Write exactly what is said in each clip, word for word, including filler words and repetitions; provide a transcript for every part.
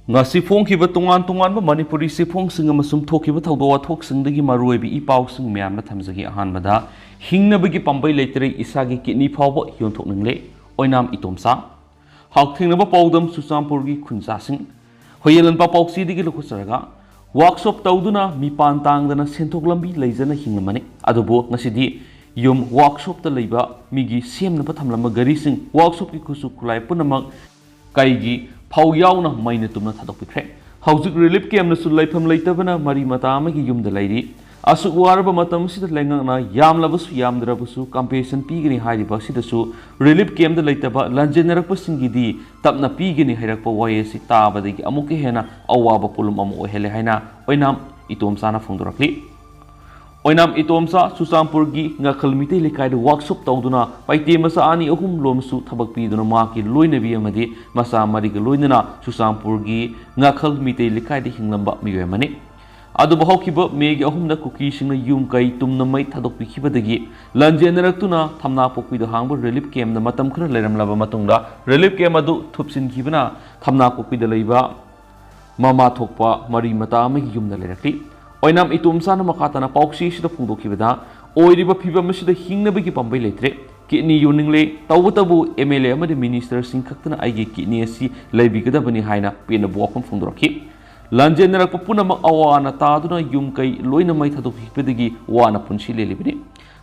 ꯉꯁꯤ ꯐꯣꯡꯈꯤꯕ ꯇꯣꯉꯥꯟ ꯇꯣꯉꯥꯟꯕ ꯃꯅꯤꯄꯨꯔꯤ ꯆꯦꯐꯣꯡꯁꯤꯡ ꯑꯃꯁꯨꯡ ꯊꯣꯛꯈꯤꯕ ꯊꯧꯗꯣꯛ ꯋꯥꯊꯣꯛꯁꯤꯡꯗꯒꯤ ꯃꯔꯨꯑꯣꯏꯕ ꯏ ꯄꯥꯎꯁꯤꯡ ꯃꯌꯥꯝꯅ ꯊꯝꯖꯒꯦ꯫ ꯑꯍꯥꯟꯕꯗ, ꯍꯤꯡꯅꯕꯒꯤ ꯄꯥꯝꯕꯩ ꯂꯩꯇ꯭ꯔꯦ, ꯏꯁꯥꯒꯤ ꯀꯤꯠꯅꯤ ꯐꯥꯎꯕ ꯌꯣꯟꯊꯣꯛꯅꯤꯡꯂꯦ, ꯑꯣꯏꯅꯥꯝ ꯏꯇꯣꯝꯆꯥ꯫ ꯍꯛꯊꯦꯡꯅꯕ ꯄꯥꯎꯗꯝ, ꯆꯨꯔꯆꯥꯟꯄꯨꯔꯒꯤ ꯈꯨꯟꯖꯥꯁꯤꯡ꯫ ꯍꯨꯌꯦꯟ ꯂꯟꯄꯥ ꯄꯥꯎꯆꯦꯗꯒꯤ ꯂꯧꯈꯠꯆꯔꯒ, ꯋꯥꯔꯛꯁꯣꯞ ꯇꯧꯗꯨꯅ ꯃꯤꯄꯥꯟ ꯇꯥꯡꯗꯅ ꯁꯦꯟꯊꯣꯛ ꯂꯝꯕꯤ ꯂꯩꯖꯅ ꯍꯤꯡꯂꯝꯕꯅꯤ꯫ ꯑꯗꯨꯕꯨ ꯉꯁꯤꯗꯤ ꯌꯨꯝ ꯋꯥꯔꯛꯁꯣꯞꯇ ꯂꯩꯕ ꯃꯤꯒꯤ ꯁꯦꯝꯅꯕ ꯊꯝꯂꯝꯕ ꯒꯥꯔꯤꯁꯤꯡ, ꯋꯥꯔꯛꯁꯣꯞꯀꯤ ꯈꯨꯠꯁꯨ ꯈꯨꯠꯂꯥꯏ ꯄꯨꯝꯅꯃꯛ ꯀꯩꯒꯤ ꯐꯧ ꯌꯥꯎꯅ ꯃꯩꯅ ꯇꯨꯝꯅ ꯊꯥꯗꯣꯛꯄꯤꯈ꯭ꯔꯦ꯫ ꯍꯧꯖꯤꯛ ꯔꯤꯂꯤꯐ ꯀꯦꯝꯅꯁꯨ ꯂꯩꯐꯝ ꯂꯩꯇꯕꯅ ꯃꯔꯤ ꯃꯇꯥ ꯑꯃꯒꯤ ꯌꯨꯝꯗ ꯂꯩꯔꯤ꯫ ꯑꯁꯨꯛ ꯋꯥꯔꯕ ꯃꯇꯝ ꯑꯁꯤꯗ ꯂꯩꯉꯥꯛꯅ ꯌꯥꯝꯂꯕꯁꯨ ꯌꯥꯝꯗ꯭ꯔꯕꯁꯨ ꯀꯝꯄꯦꯟꯁꯦꯁꯟ ꯄꯤꯒꯅꯤ ꯍꯥꯏꯔꯤꯕ ꯑꯁꯤꯗꯁꯨ ꯔꯤꯂꯤꯐ ꯀꯦꯝꯗ ꯂꯩꯇꯕ ꯂꯥꯟꯖꯦꯟꯅꯔꯛꯄꯁꯤꯡꯒꯤꯗꯤ ꯇꯞꯅ ꯄꯤꯒꯅꯤ ꯍꯥꯏꯔꯛꯄ ꯋꯥꯍꯩ ꯑꯁꯤ ꯇꯥꯕꯗꯒꯤ ꯑꯃꯨꯛꯀ ꯍꯦꯟꯅ ꯑꯋꯥꯕ ꯄꯣꯠꯂꯨꯝ ꯑꯃ ꯑꯣꯏꯍꯜꯂꯦ ꯍꯥꯏꯅ ꯑꯣꯏꯅꯥꯝ ꯏꯇꯣꯝꯆꯥꯅ ꯐꯣꯡꯗꯣꯔꯛꯂꯤ꯫ ꯑꯣꯏꯅꯥꯝ ꯏꯇꯣꯝꯆꯥ ꯆꯨꯔꯆꯥꯟꯄꯨꯔꯒꯤ ꯉꯥꯈꯜ ꯃꯤꯇꯩ ꯂꯩꯀꯥꯏꯗ ꯋꯥꯔꯛꯁꯣꯞ ꯇꯧꯗꯨꯅ ꯄꯩꯇꯦ ꯃꯆꯥ ꯑꯅꯤ ꯑꯍꯨꯝ ꯂꯣꯝꯁꯨ ꯊꯕꯛ ꯄꯤꯗꯨꯅ ꯃꯍꯥꯛꯀꯤ ꯂꯣꯏꯅꯕꯤ ꯑꯃꯗꯤ ꯃꯆꯥ ꯃꯔꯤꯒ ꯂꯣꯏꯅꯅ ꯆꯨꯔꯆꯥꯟꯄꯨꯔꯒꯤ ꯉꯥꯈꯜ ꯃꯤꯇꯩ ꯂꯩꯀꯥꯏꯗ ꯍꯤꯡꯂꯝꯕ ꯃꯤꯑꯣꯏ ꯑꯃꯅꯤ꯫ ꯑꯗꯨꯕꯨ ꯍꯧꯈꯤꯕ ꯃꯦꯒꯤ ꯑꯍꯨꯝꯗ ꯀꯨꯀꯤꯁꯤꯡꯅ ꯌꯨꯝ ꯀꯩ ꯇꯨꯝꯅ ꯃꯩ ꯊꯥꯗꯣꯛꯄꯤꯈꯤꯕꯗꯒꯤ ꯂꯥꯟꯖꯦꯟꯅꯔꯛꯇꯨꯅ ꯊꯝꯅꯥꯄꯣꯛꯄꯤꯗ ꯍꯥꯡꯕ ꯔꯤꯂꯤꯐ ꯀꯦꯝꯗ ꯃꯇꯝ ꯈꯔ ꯂꯩꯔꯝꯂꯕ ꯃꯇꯨꯡꯗ ꯔꯤꯂꯤꯐ ꯀꯦꯝ ꯑꯗꯨ ꯊꯨꯞꯆꯤꯟꯈꯤꯕꯅ ꯊꯝꯅꯥꯄꯣꯛꯄꯤꯗ ꯂꯩꯕ ꯃꯃꯥ ꯊꯣꯛꯄ ꯃꯔꯤ ꯃꯇꯥ ꯑꯃꯒꯤ ꯌꯨꯝꯗ ꯂꯩꯔꯛꯂꯤ꯫ ꯑꯣꯏꯅꯥꯝ ꯏꯇꯣꯝꯆꯥꯅ ꯃꯈꯥ ꯇꯥꯅ ꯄꯥꯎꯆꯦ ꯑꯁꯤꯗ ꯐꯣꯡꯗꯣꯛꯈꯤꯕꯗ, ꯑꯣꯏꯔꯤꯕ ꯐꯤꯕꯝ ꯑꯁꯤꯗ ꯍꯤꯡꯅꯕꯒꯤ ꯄꯥꯝꯕꯩ ꯂꯩꯇ꯭ꯔꯦ꯫ ꯀꯤꯠꯅꯤ ꯌꯣꯟꯅꯤꯡꯂꯦ, ꯇꯧꯕꯇꯕꯨ ꯑꯦꯝ ꯑꯦꯜ ꯑꯦ ꯑꯃꯗꯤ ꯃꯤꯅꯤꯁꯇꯔꯁꯤꯡ ꯈꯛꯇꯅ ꯑꯩꯒꯤ ꯀꯤꯠꯅꯤ ꯑꯁꯤ ꯂꯩꯕꯤꯒꯗꯕꯅꯤ ꯍꯥꯏꯅ ꯄꯦꯟꯅꯕ ꯋꯥꯐꯝ ꯐꯣꯡꯗꯣꯔꯛꯈꯤ꯫ ꯂꯥꯟꯖꯦꯟꯅꯔꯛꯄ ꯄꯨꯝꯅꯃꯛ ꯑꯋꯥ ꯑꯅꯥ ꯇꯥꯗꯨꯅ ꯌꯨꯝ ꯀꯩ ꯂꯣꯏꯅ ꯃꯩ ꯊꯥꯗꯣꯛꯈꯤꯕꯗꯒꯤ ꯋꯥꯅ ꯄꯨꯟꯁꯤ ꯂꯦꯜꯂꯤꯕꯅꯤ꯫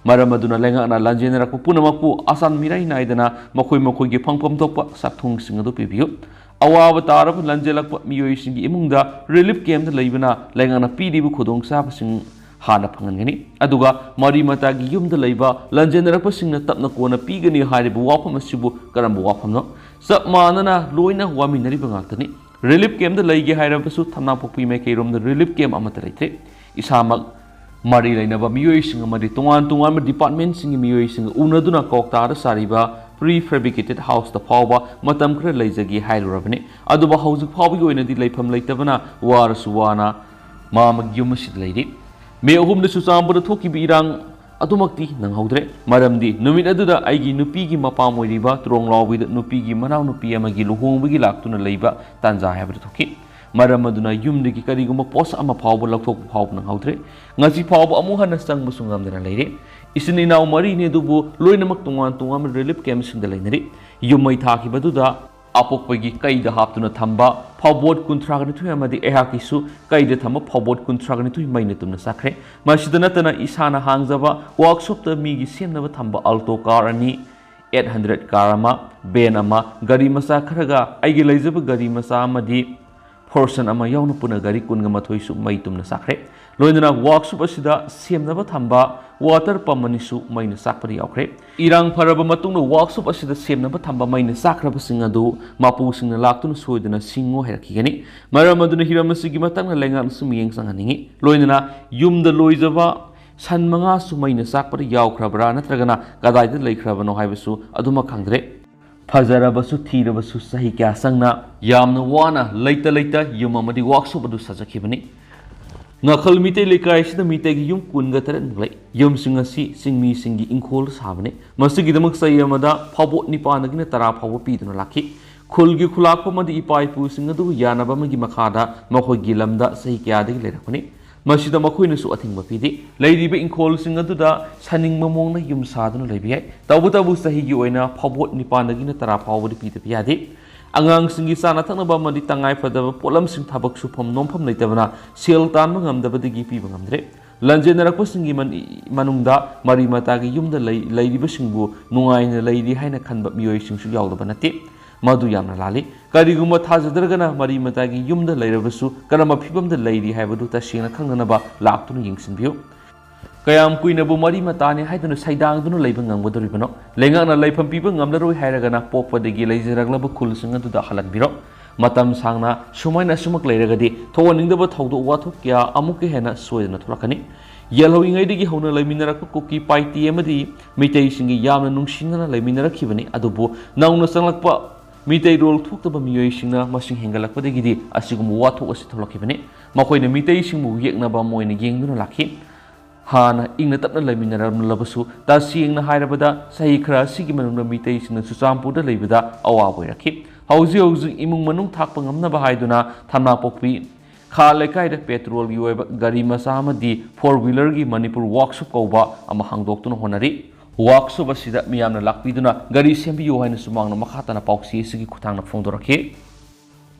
ꯃꯔꯝ ꯑꯗꯨꯅ ꯂꯩꯉꯥꯛꯅ ꯂꯥꯟꯖꯦꯟꯅꯔꯛꯄ ꯄꯨꯝꯅꯃꯛꯄꯨ ꯑꯁꯥꯟ ꯃꯤꯔꯥꯏ ꯅꯥꯏꯗꯅ ꯃꯈꯣꯏ ꯃꯈꯣꯏꯒꯤ ꯐꯪꯐꯝ ꯊꯣꯛꯄ ꯁꯛꯊꯣꯡꯁꯤꯡ ꯑꯗꯨ ꯄꯤꯕꯤꯌꯨ꯫ ꯑꯋꯥꯕ ꯇꯥꯔꯕ ꯂꯥꯟꯖꯦꯜꯂꯛꯄ ꯃꯤꯑꯣꯏꯁꯤꯡꯒꯤ ꯏꯃꯨꯡꯗ ꯔꯤꯂꯤꯐ ꯀꯦꯝꯗ ꯂꯩꯕꯅ ꯂꯩꯉꯥꯛꯅ ꯄꯤꯔꯤꯕ ꯈꯨꯗꯣꯡꯆꯥꯕꯁꯤꯡ ꯍꯥꯟꯅ ꯐꯪꯍꯟꯒꯅꯤ꯫ ꯑꯗꯨꯒ ꯃꯔꯤ ꯃꯇꯥꯒꯤ ꯌꯨꯝꯗ ꯂꯩꯕ ꯂꯥꯟꯖꯦꯟꯅꯔꯛꯄꯁꯤꯡꯅ ꯇꯞꯅ ꯀꯣꯟꯅ ꯄꯤꯒꯅꯤ ꯍꯥꯏꯔꯤꯕ ꯋꯥꯐꯝ ꯑꯁꯤꯕꯨ ꯀꯔꯝꯕ ꯋꯥꯐꯝꯅꯣ? ꯆꯞ ꯃꯥꯟꯅꯅ ꯂꯣꯏꯅ ꯋꯥꯃꯤꯟꯅꯔꯤꯕ ꯉꯥꯛꯇꯅꯤ꯫ ꯔꯤꯂꯤꯐ ꯀꯦꯝꯗ ꯂꯩꯒꯦ ꯍꯥꯏꯔꯕꯁꯨ ꯊꯝꯅꯥꯄꯣꯛꯄꯤ ꯃꯥꯏꯀꯩꯔꯣꯝꯗ ꯔꯤꯂꯤꯐ ꯀꯦꯝ ꯑꯃꯠꯇ ꯂꯩꯇ꯭ꯔꯦ꯫ ꯏꯁꯥꯃꯛ ꯃꯔꯤ ꯂꯩꯅꯕ ꯃꯤꯑꯣꯏꯁꯤꯡ ꯑꯃꯗꯤ ꯇꯣꯉꯥꯟ ꯇꯣꯉꯥꯟꯕ ꯗꯤꯄꯥꯔꯠꯃꯦꯟꯁꯤꯡꯒꯤ ꯃꯤꯑꯣꯏꯁꯤꯡꯒ ꯎꯅꯗꯨꯅ ꯀ꯭ꯋꯥꯛꯇꯥꯗ ꯁꯥꯔꯤꯕ ꯄ꯭ꯔꯤ ꯐꯦꯕ꯭ꯔꯤꯀꯦꯇꯦꯠ ꯍꯥꯎꯁꯇ ꯐꯥꯎꯕ ꯃꯇꯝ ꯈꯔ ꯂꯩꯖꯒꯦ ꯍꯥꯏꯔꯨꯔꯕꯅꯤ꯫ ꯑꯗꯨꯕꯨ ꯍꯧꯖꯤꯛ ꯐꯥꯎꯕꯒꯤ ꯑꯣꯏꯅꯗꯤ ꯂꯩꯐꯝ ꯂꯩꯇꯕꯅ ꯋꯥꯔꯁꯨ ꯋꯥꯅ ꯃꯥꯃꯒꯤ ꯌꯨꯝ ꯑꯁꯤꯗ ꯂꯩꯔꯤ꯫ ꯃꯦ ꯑꯍꯨꯝꯗ ꯆꯨꯔꯆꯥꯟꯄꯨꯔꯗ ꯊꯣꯛꯈꯤꯕ ꯏꯔꯥꯡ ꯑꯗꯨꯃꯛꯇꯤ ꯅꯪꯍꯧꯗ꯭ꯔꯦ꯫ ꯃꯔꯝꯗꯤ ꯅꯨꯃꯤꯠ ꯑꯗꯨꯗ ꯑꯩꯒꯤ ꯅꯨꯄꯤꯒꯤ ꯃꯄꯥꯝ ꯑꯣꯏꯔꯤꯕ ꯇ꯭ꯔꯣꯡꯂꯥꯎꯕꯤꯗ ꯅꯨꯄꯤꯒꯤ ꯃꯅꯥꯎꯅꯨꯄꯤ ꯑꯃꯒꯤ ꯂꯨꯍꯣꯡꯕꯒꯤ ꯂꯥꯛꯇꯨꯅ ꯂꯩꯕ ꯇꯥꯟꯖꯥ ꯍꯥꯏꯕꯗꯨ ꯊꯣꯛꯈꯤ꯫ ꯃꯔꯝ ꯑꯗꯨꯅ ꯌꯨꯝꯗꯒꯤ ꯀꯔꯤꯒꯨꯝꯕ ꯄꯣꯠꯁꯛ ꯑꯃ ꯐꯥꯎꯕ ꯂꯧꯊꯣꯛꯄ ꯐꯥꯎꯕ ꯅꯪꯍꯧꯗ꯭ꯔꯦ꯫ ꯉꯁꯤ ꯐꯥꯎꯕ ꯑꯃꯨꯛ ꯍꯟꯅ ꯆꯪꯕꯁꯨ ꯉꯝꯗꯅ ꯂꯩꯔꯦ꯫ ꯏꯆꯤꯟ ꯏꯅꯥꯎ ꯃꯔꯤꯅꯤ ꯑꯗꯨꯕꯨ ꯂꯣꯏꯅꯃꯛ ꯇꯣꯉꯥꯟ ꯇꯣꯉꯥꯟꯕ relief camp ꯁꯤꯡꯗ ꯂꯩꯅꯔꯤ꯫ ꯌꯨꯝ ꯃꯩ ꯊꯥꯈꯤꯕꯗꯨꯗ ꯑꯄꯣꯛꯄꯒꯤ ꯀꯩꯗ ꯍꯥꯞꯇꯨꯅ ꯊꯝꯕ ꯐꯥꯎꯕꯣꯠ ꯀꯨꯟꯊ꯭ꯔꯥꯒ ꯅꯤꯊꯣꯏ ꯑꯃꯗꯤ ꯑꯩꯍꯥꯛꯀꯤꯁꯨ ꯀꯩꯗ ꯊꯝꯕ ꯐꯥꯎꯕꯣꯠ ꯀꯨꯟꯊ꯭ꯔꯥꯒ ꯅꯤꯊꯣꯏ ꯃꯩꯅ ꯇꯨꯝꯅ ꯆꯥꯛꯈ꯭ꯔꯦ꯫ ꯃꯁꯤꯗ ꯅꯠꯇꯅ ꯏꯁꯥꯅ ꯍꯥꯡꯖꯕ workshop ꯇ ꯃꯤꯒꯤ ꯁꯦꯝꯅꯕ ꯊꯝꯕ Alto car ꯑꯅꯤ, eight hundred car ꯑꯃ, van ꯑꯃ, ꯒꯥꯔꯤ ꯃꯆꯥ ꯈꯔꯒ ꯑꯩꯒꯤ ꯂꯩꯖꯕ ꯒꯥꯔꯤ ꯃꯆꯥ ꯑꯃꯗꯤ Fortuner ꯑꯃ ꯌꯥꯎꯅ ꯄꯨꯟꯅ ꯒꯥꯔꯤ ꯀꯨꯟꯒ ꯃꯥꯊꯣꯏꯁꯨ ꯃꯩ ꯇꯨꯝꯅ ꯆꯥꯛꯈ꯭ꯔꯦ꯫ ꯂꯣꯏꯅꯅ workshop ꯑꯁꯤꯗ ꯁꯦꯝꯅꯕ ꯊꯝꯕ water pump ꯑꯅꯤꯁꯨ ꯃꯩꯅ ꯆꯥꯛꯄꯗ ꯌꯥꯎꯈ꯭ꯔꯦ꯫ ꯏꯔꯥꯡ ꯐꯔꯕ ꯃꯇꯨꯡꯗ workshop ꯑꯁꯤꯗ ꯁꯦꯝꯅꯕ ꯊꯝꯕ ꯃꯩꯅ ꯆꯥꯛꯈ꯭ꯔꯕꯁꯤꯡ ꯑꯗꯨ ꯃꯄꯨꯁꯤꯡꯅ ꯂꯥꯛꯇꯨꯅ ꯁꯣꯏꯗꯅ ꯁꯤꯡꯉꯨ ꯍꯥꯏꯔꯛꯈꯤꯒꯅꯤ꯫ ꯃꯔꯝ ꯑꯗꯨꯅ ꯍꯤꯔꯝ ꯑꯁꯤꯒꯤ ꯃꯇꯥꯡꯗ ꯂꯩꯉꯥꯛꯅꯁꯨ ꯃꯤꯠꯌꯦꯡ ꯆꯪꯍꯟꯅꯤꯡꯏ꯫ ꯂꯣꯏꯅꯅ ꯌꯨꯝꯗ ꯂꯣꯏꯖꯕ ꯁꯟ ꯃꯉꯥꯁꯨ ꯃꯩꯅ ꯆꯥꯛꯄꯗ ꯌꯥꯎꯈ꯭ꯔꯕ꯭ꯔꯥ ꯅꯠꯇ꯭ꯔꯒꯅ ꯀꯗꯥꯏꯗ ꯂꯩꯈ꯭ꯔꯕꯅꯣ ꯍꯥꯏꯕꯁꯨ ꯑꯗꯨꯃꯛ ꯈꯪꯗ꯭ꯔꯦ꯫ ꯐꯖꯔꯕꯁꯨ ꯊꯤꯔꯕꯁꯨ ꯆꯍꯤ ꯀꯌꯥ ꯆꯪꯅ ꯌꯥꯝꯅ ꯋꯥꯅ ꯂꯩꯇ ꯂꯩꯇ ꯌꯨꯝ ꯑꯃꯗꯤ workshop ꯑꯗꯨ ꯁꯥꯖꯈꯤꯕꯅꯤ꯫ ꯉꯥꯈꯜ ꯃꯤꯇꯩ ꯂꯩꯀꯥꯏ ꯑꯁꯤꯗ ꯃꯤꯇꯩꯒꯤ ꯌꯨꯝ ꯀꯨꯟꯒ ꯇꯔꯦꯠꯃꯨꯛ ꯂꯩ꯫ ꯌꯨꯝꯁꯤꯡ ꯑꯁꯤ ꯆꯤꯡꯃꯤꯁꯤꯡꯒꯤ ꯏꯪꯈꯣꯜꯗ ꯁꯥꯕꯅꯤ꯫ ꯃꯁꯤꯒꯤꯗꯃꯛ ꯆꯍꯤ ꯑꯃꯗ ꯐꯥꯎꯕꯣꯠ ꯅꯤꯄꯥꯟꯗꯒꯤꯅ ꯇꯔꯥ ꯐꯥꯎꯕ ꯄꯤꯗꯨꯅ ꯂꯥꯛꯈꯤ꯫ ꯈꯨꯜꯒꯤ ꯈꯨꯂꯥꯛꯄ ꯑꯃꯗꯤ ꯏꯄꯥ ꯏꯄꯨꯁꯤꯡ ꯑꯗꯨ ꯌꯥꯅꯕ ꯑꯃꯒꯤ ꯃꯈꯥꯗ ꯃꯈꯣꯏꯒꯤ ꯂꯝꯗ ꯆꯍꯤ ꯀꯌꯥꯗꯒꯤ ꯂꯩꯔꯛꯄꯅꯤ꯫ ꯃꯁꯤꯗ ꯃꯈꯣꯏꯅꯁꯨ ꯑꯊꯤꯡꯕ ꯄꯤꯗꯦ꯫ ꯂꯩꯔꯤꯕ ꯏꯪꯈꯣꯜꯁꯤꯡ ꯑꯗꯨꯗ ꯁꯥꯅꯤꯡꯕ ꯃꯑꯣꯡꯗ ꯌꯨꯝ ꯁꯥꯗꯨꯅ ꯂꯩꯕ ꯌꯥꯏ꯫ ꯇꯧꯕꯇꯕꯨ ꯆꯍꯤꯒꯤ ꯑꯣꯏꯅ ꯐꯥꯎꯕꯣꯠ ꯅꯤꯄꯥꯟꯗꯒꯤꯅ ꯇꯔꯥ ꯐꯥꯎꯕꯗꯤ ꯄꯤꯗꯕ ꯌꯥꯗꯦ꯫ ꯑꯉꯥꯡꯁꯤꯡꯒꯤ ꯆꯥꯅ ꯊꯛꯅꯕ ꯑꯃꯗꯤ ꯇꯉꯥꯏ ꯐꯗꯕ ꯄꯣꯠꯂꯝꯁꯤꯡ ꯊꯕꯛ ꯁꯨꯐꯝ ꯅꯣꯝꯐꯝ ꯂꯩꯇꯕꯅ ꯁꯦꯜ ꯇꯥꯟꯕ ꯉꯝꯗꯕꯗꯒꯤ ꯄꯤꯕ ꯉꯝꯗ꯭ꯔꯦ꯫ ꯂꯥꯟꯖꯦꯟꯅꯔꯛꯄꯁꯤꯡꯒꯤ ꯃꯅꯨꯡꯗ ꯃꯔꯤ ꯃꯇꯥꯒꯤ ꯌꯨꯝꯗ ꯂꯩꯔꯤꯕꯁꯤꯡꯕꯨ ꯅꯨꯡꯉꯥꯏꯅ ꯂꯩꯔꯤ ꯍꯥꯏꯅ ꯈꯟꯕ ꯃꯤꯑꯣꯏꯁꯤꯡꯁꯨ ꯌꯥꯎꯗꯕ ꯅꯠꯇꯦ꯫ ꯃꯗꯨ ꯌꯥꯝꯅ ꯂꯥꯜꯂꯤ꯫ ꯀꯔꯤꯒꯨꯝꯕ ꯊꯥꯖꯗ꯭ꯔꯒꯅ ꯃꯔꯤ ꯃꯇꯥꯒꯤ ꯌꯨꯝꯗ ꯂꯩꯔꯕꯁꯨ ꯀꯔꯝꯕ ꯐꯤꯕꯝꯗ ꯂꯩꯔꯤ ꯍꯥꯏꯕꯗꯨ ꯇꯁꯦꯡꯅ ꯈꯪꯅꯅꯕ ꯂꯥꯛꯇꯨꯅ ꯌꯦꯡꯁꯤꯟꯕꯤꯌꯨ꯫ ꯀꯌꯥꯝ ꯀꯨꯏꯅꯕꯨ ꯃꯔꯤ ꯃꯇꯥꯅꯤ ꯍꯥꯏꯗꯨꯅ ꯁꯩꯗꯥꯡꯗꯨꯅ ꯂꯩꯕ ꯉꯝꯒꯗꯧꯔꯤꯕꯅꯣ? ꯂꯩꯉꯥꯛꯅ ꯂꯩꯐꯝ ꯄꯤꯕ ꯉꯝꯂꯔꯣꯏ ꯍꯥꯏꯔꯒꯅ ꯄꯣꯛꯄꯗꯒꯤ ꯂꯩꯖꯔꯛꯂꯕ ꯈꯨꯜꯁꯤꯡ ꯑꯗꯨꯗ ꯍꯜꯍꯟꯕꯤꯔꯣ꯫ ꯃꯇꯝ ꯁꯥꯡꯅ ꯁꯨꯃꯥꯏꯅ ꯑꯁꯨꯃꯛ ꯂꯩꯔꯒꯗꯤ ꯊꯣꯛꯍꯟꯅꯤꯡꯗꯕ ꯊꯧꯗꯣꯛ ꯋꯥꯊꯣꯛ ꯀꯌꯥ ꯑꯃꯨꯛꯀ ꯍꯦꯟꯅ ꯁꯣꯏꯗꯅ ꯊꯣꯛꯂꯛꯀꯅꯤ꯫ ꯌꯦꯜꯍꯧꯔꯤꯉꯩꯗꯒꯤ ꯍꯧꯅ ꯂꯩꯃꯤꯟꯅꯔꯛꯄ ꯀꯨꯀꯤ ꯄꯥꯏꯇꯤ ꯑꯃꯗꯤ ꯃꯤꯇꯩꯁꯤꯡꯒꯤ ꯌꯥꯝꯅ ꯅꯨꯡꯁꯤꯅꯅ ꯂꯩꯃꯤꯟꯅꯔꯛꯈꯤꯕꯅꯤ꯫ ꯑꯗꯨꯕꯨ ꯅꯧꯅ ꯆꯪꯂꯛꯄ ꯃꯤꯇꯩꯔꯣꯜ ꯊꯣꯛꯇꯕ ꯃꯤꯑꯣꯏꯁꯤꯡꯅ ꯃꯁꯤꯡ ꯍꯦꯟꯒꯠꯂꯛꯄꯗꯒꯤꯗꯤ ꯑꯁꯤꯒꯨꯝꯕ ꯋꯥꯊꯣꯛ ꯑꯁꯤ ꯊꯣꯛꯂꯛꯈꯤꯕꯅꯤ꯫ ꯃꯈꯣꯏꯅ ꯃꯤꯇꯩꯁꯤꯡꯕꯨ ꯌꯦꯛꯅꯕ ꯑꯃ ꯑꯣꯏꯅ ꯌꯦꯡꯗꯨꯅ ꯂꯥꯛꯈꯤ꯫ ꯍꯥꯟꯅ ꯏꯪꯅ ꯇꯞꯅ ꯂꯩꯃꯤꯟꯅꯔꯝꯂꯕꯁꯨ, ꯇꯁꯦꯡꯅ ꯍꯥꯏꯔꯕꯗ ꯆꯍꯤ ꯈꯔ ꯑꯁꯤꯒꯤ ꯃꯅꯨꯡꯗ ꯃꯤꯇꯩꯁꯤꯡꯅ ꯆꯨꯔꯆꯥꯟꯄꯨꯔꯗ ꯂꯩꯕꯗ ꯑꯋꯥꯕ ꯑꯣꯏꯔꯛꯈꯤ꯫ ꯍꯧꯖꯤꯛ ꯍꯧꯖꯤꯛ ꯏꯃꯨꯡ ꯃꯅꯨꯡ ꯊꯥꯛꯄ ꯉꯝꯅꯕ ꯍꯥꯏꯗꯨꯅ ꯊꯝꯅꯥꯄꯣꯛꯄꯤ ꯈꯥ ꯂꯩꯀꯥꯏꯗ ꯄꯦꯇ꯭ꯔꯣꯜꯒꯤ ꯑꯣꯏꯕ ꯒꯥꯔꯤ ꯃꯆꯥ ꯑꯃꯗꯤ ꯐꯣꯔ ꯋꯤꯂꯔꯒꯤ ꯃꯅꯤꯄꯨꯔ ꯋꯥꯛꯁꯣꯞ ꯀꯧꯕ ꯑꯃ ꯍꯥꯡꯗꯣꯛꯇꯨꯅ ꯍꯣꯠꯅꯔꯤ꯫ ꯋꯥꯛꯁꯣꯞ ꯑꯁꯤꯗ ꯃꯤꯌꯥꯝꯅ ꯂꯥꯛꯄꯤꯗꯨꯅ ꯒꯥꯔꯤ ꯁꯦꯝꯕꯤꯌꯨ ꯍꯥꯏꯅ ꯁꯨꯃꯥꯡꯅ ꯃꯈꯥ ꯇꯥꯅ ꯄꯥꯎꯆꯦ ꯑꯁꯤꯒꯤ ꯈꯨꯠꯊꯥꯡꯗ ꯐꯣꯡꯗꯣꯔꯛꯈꯤ꯫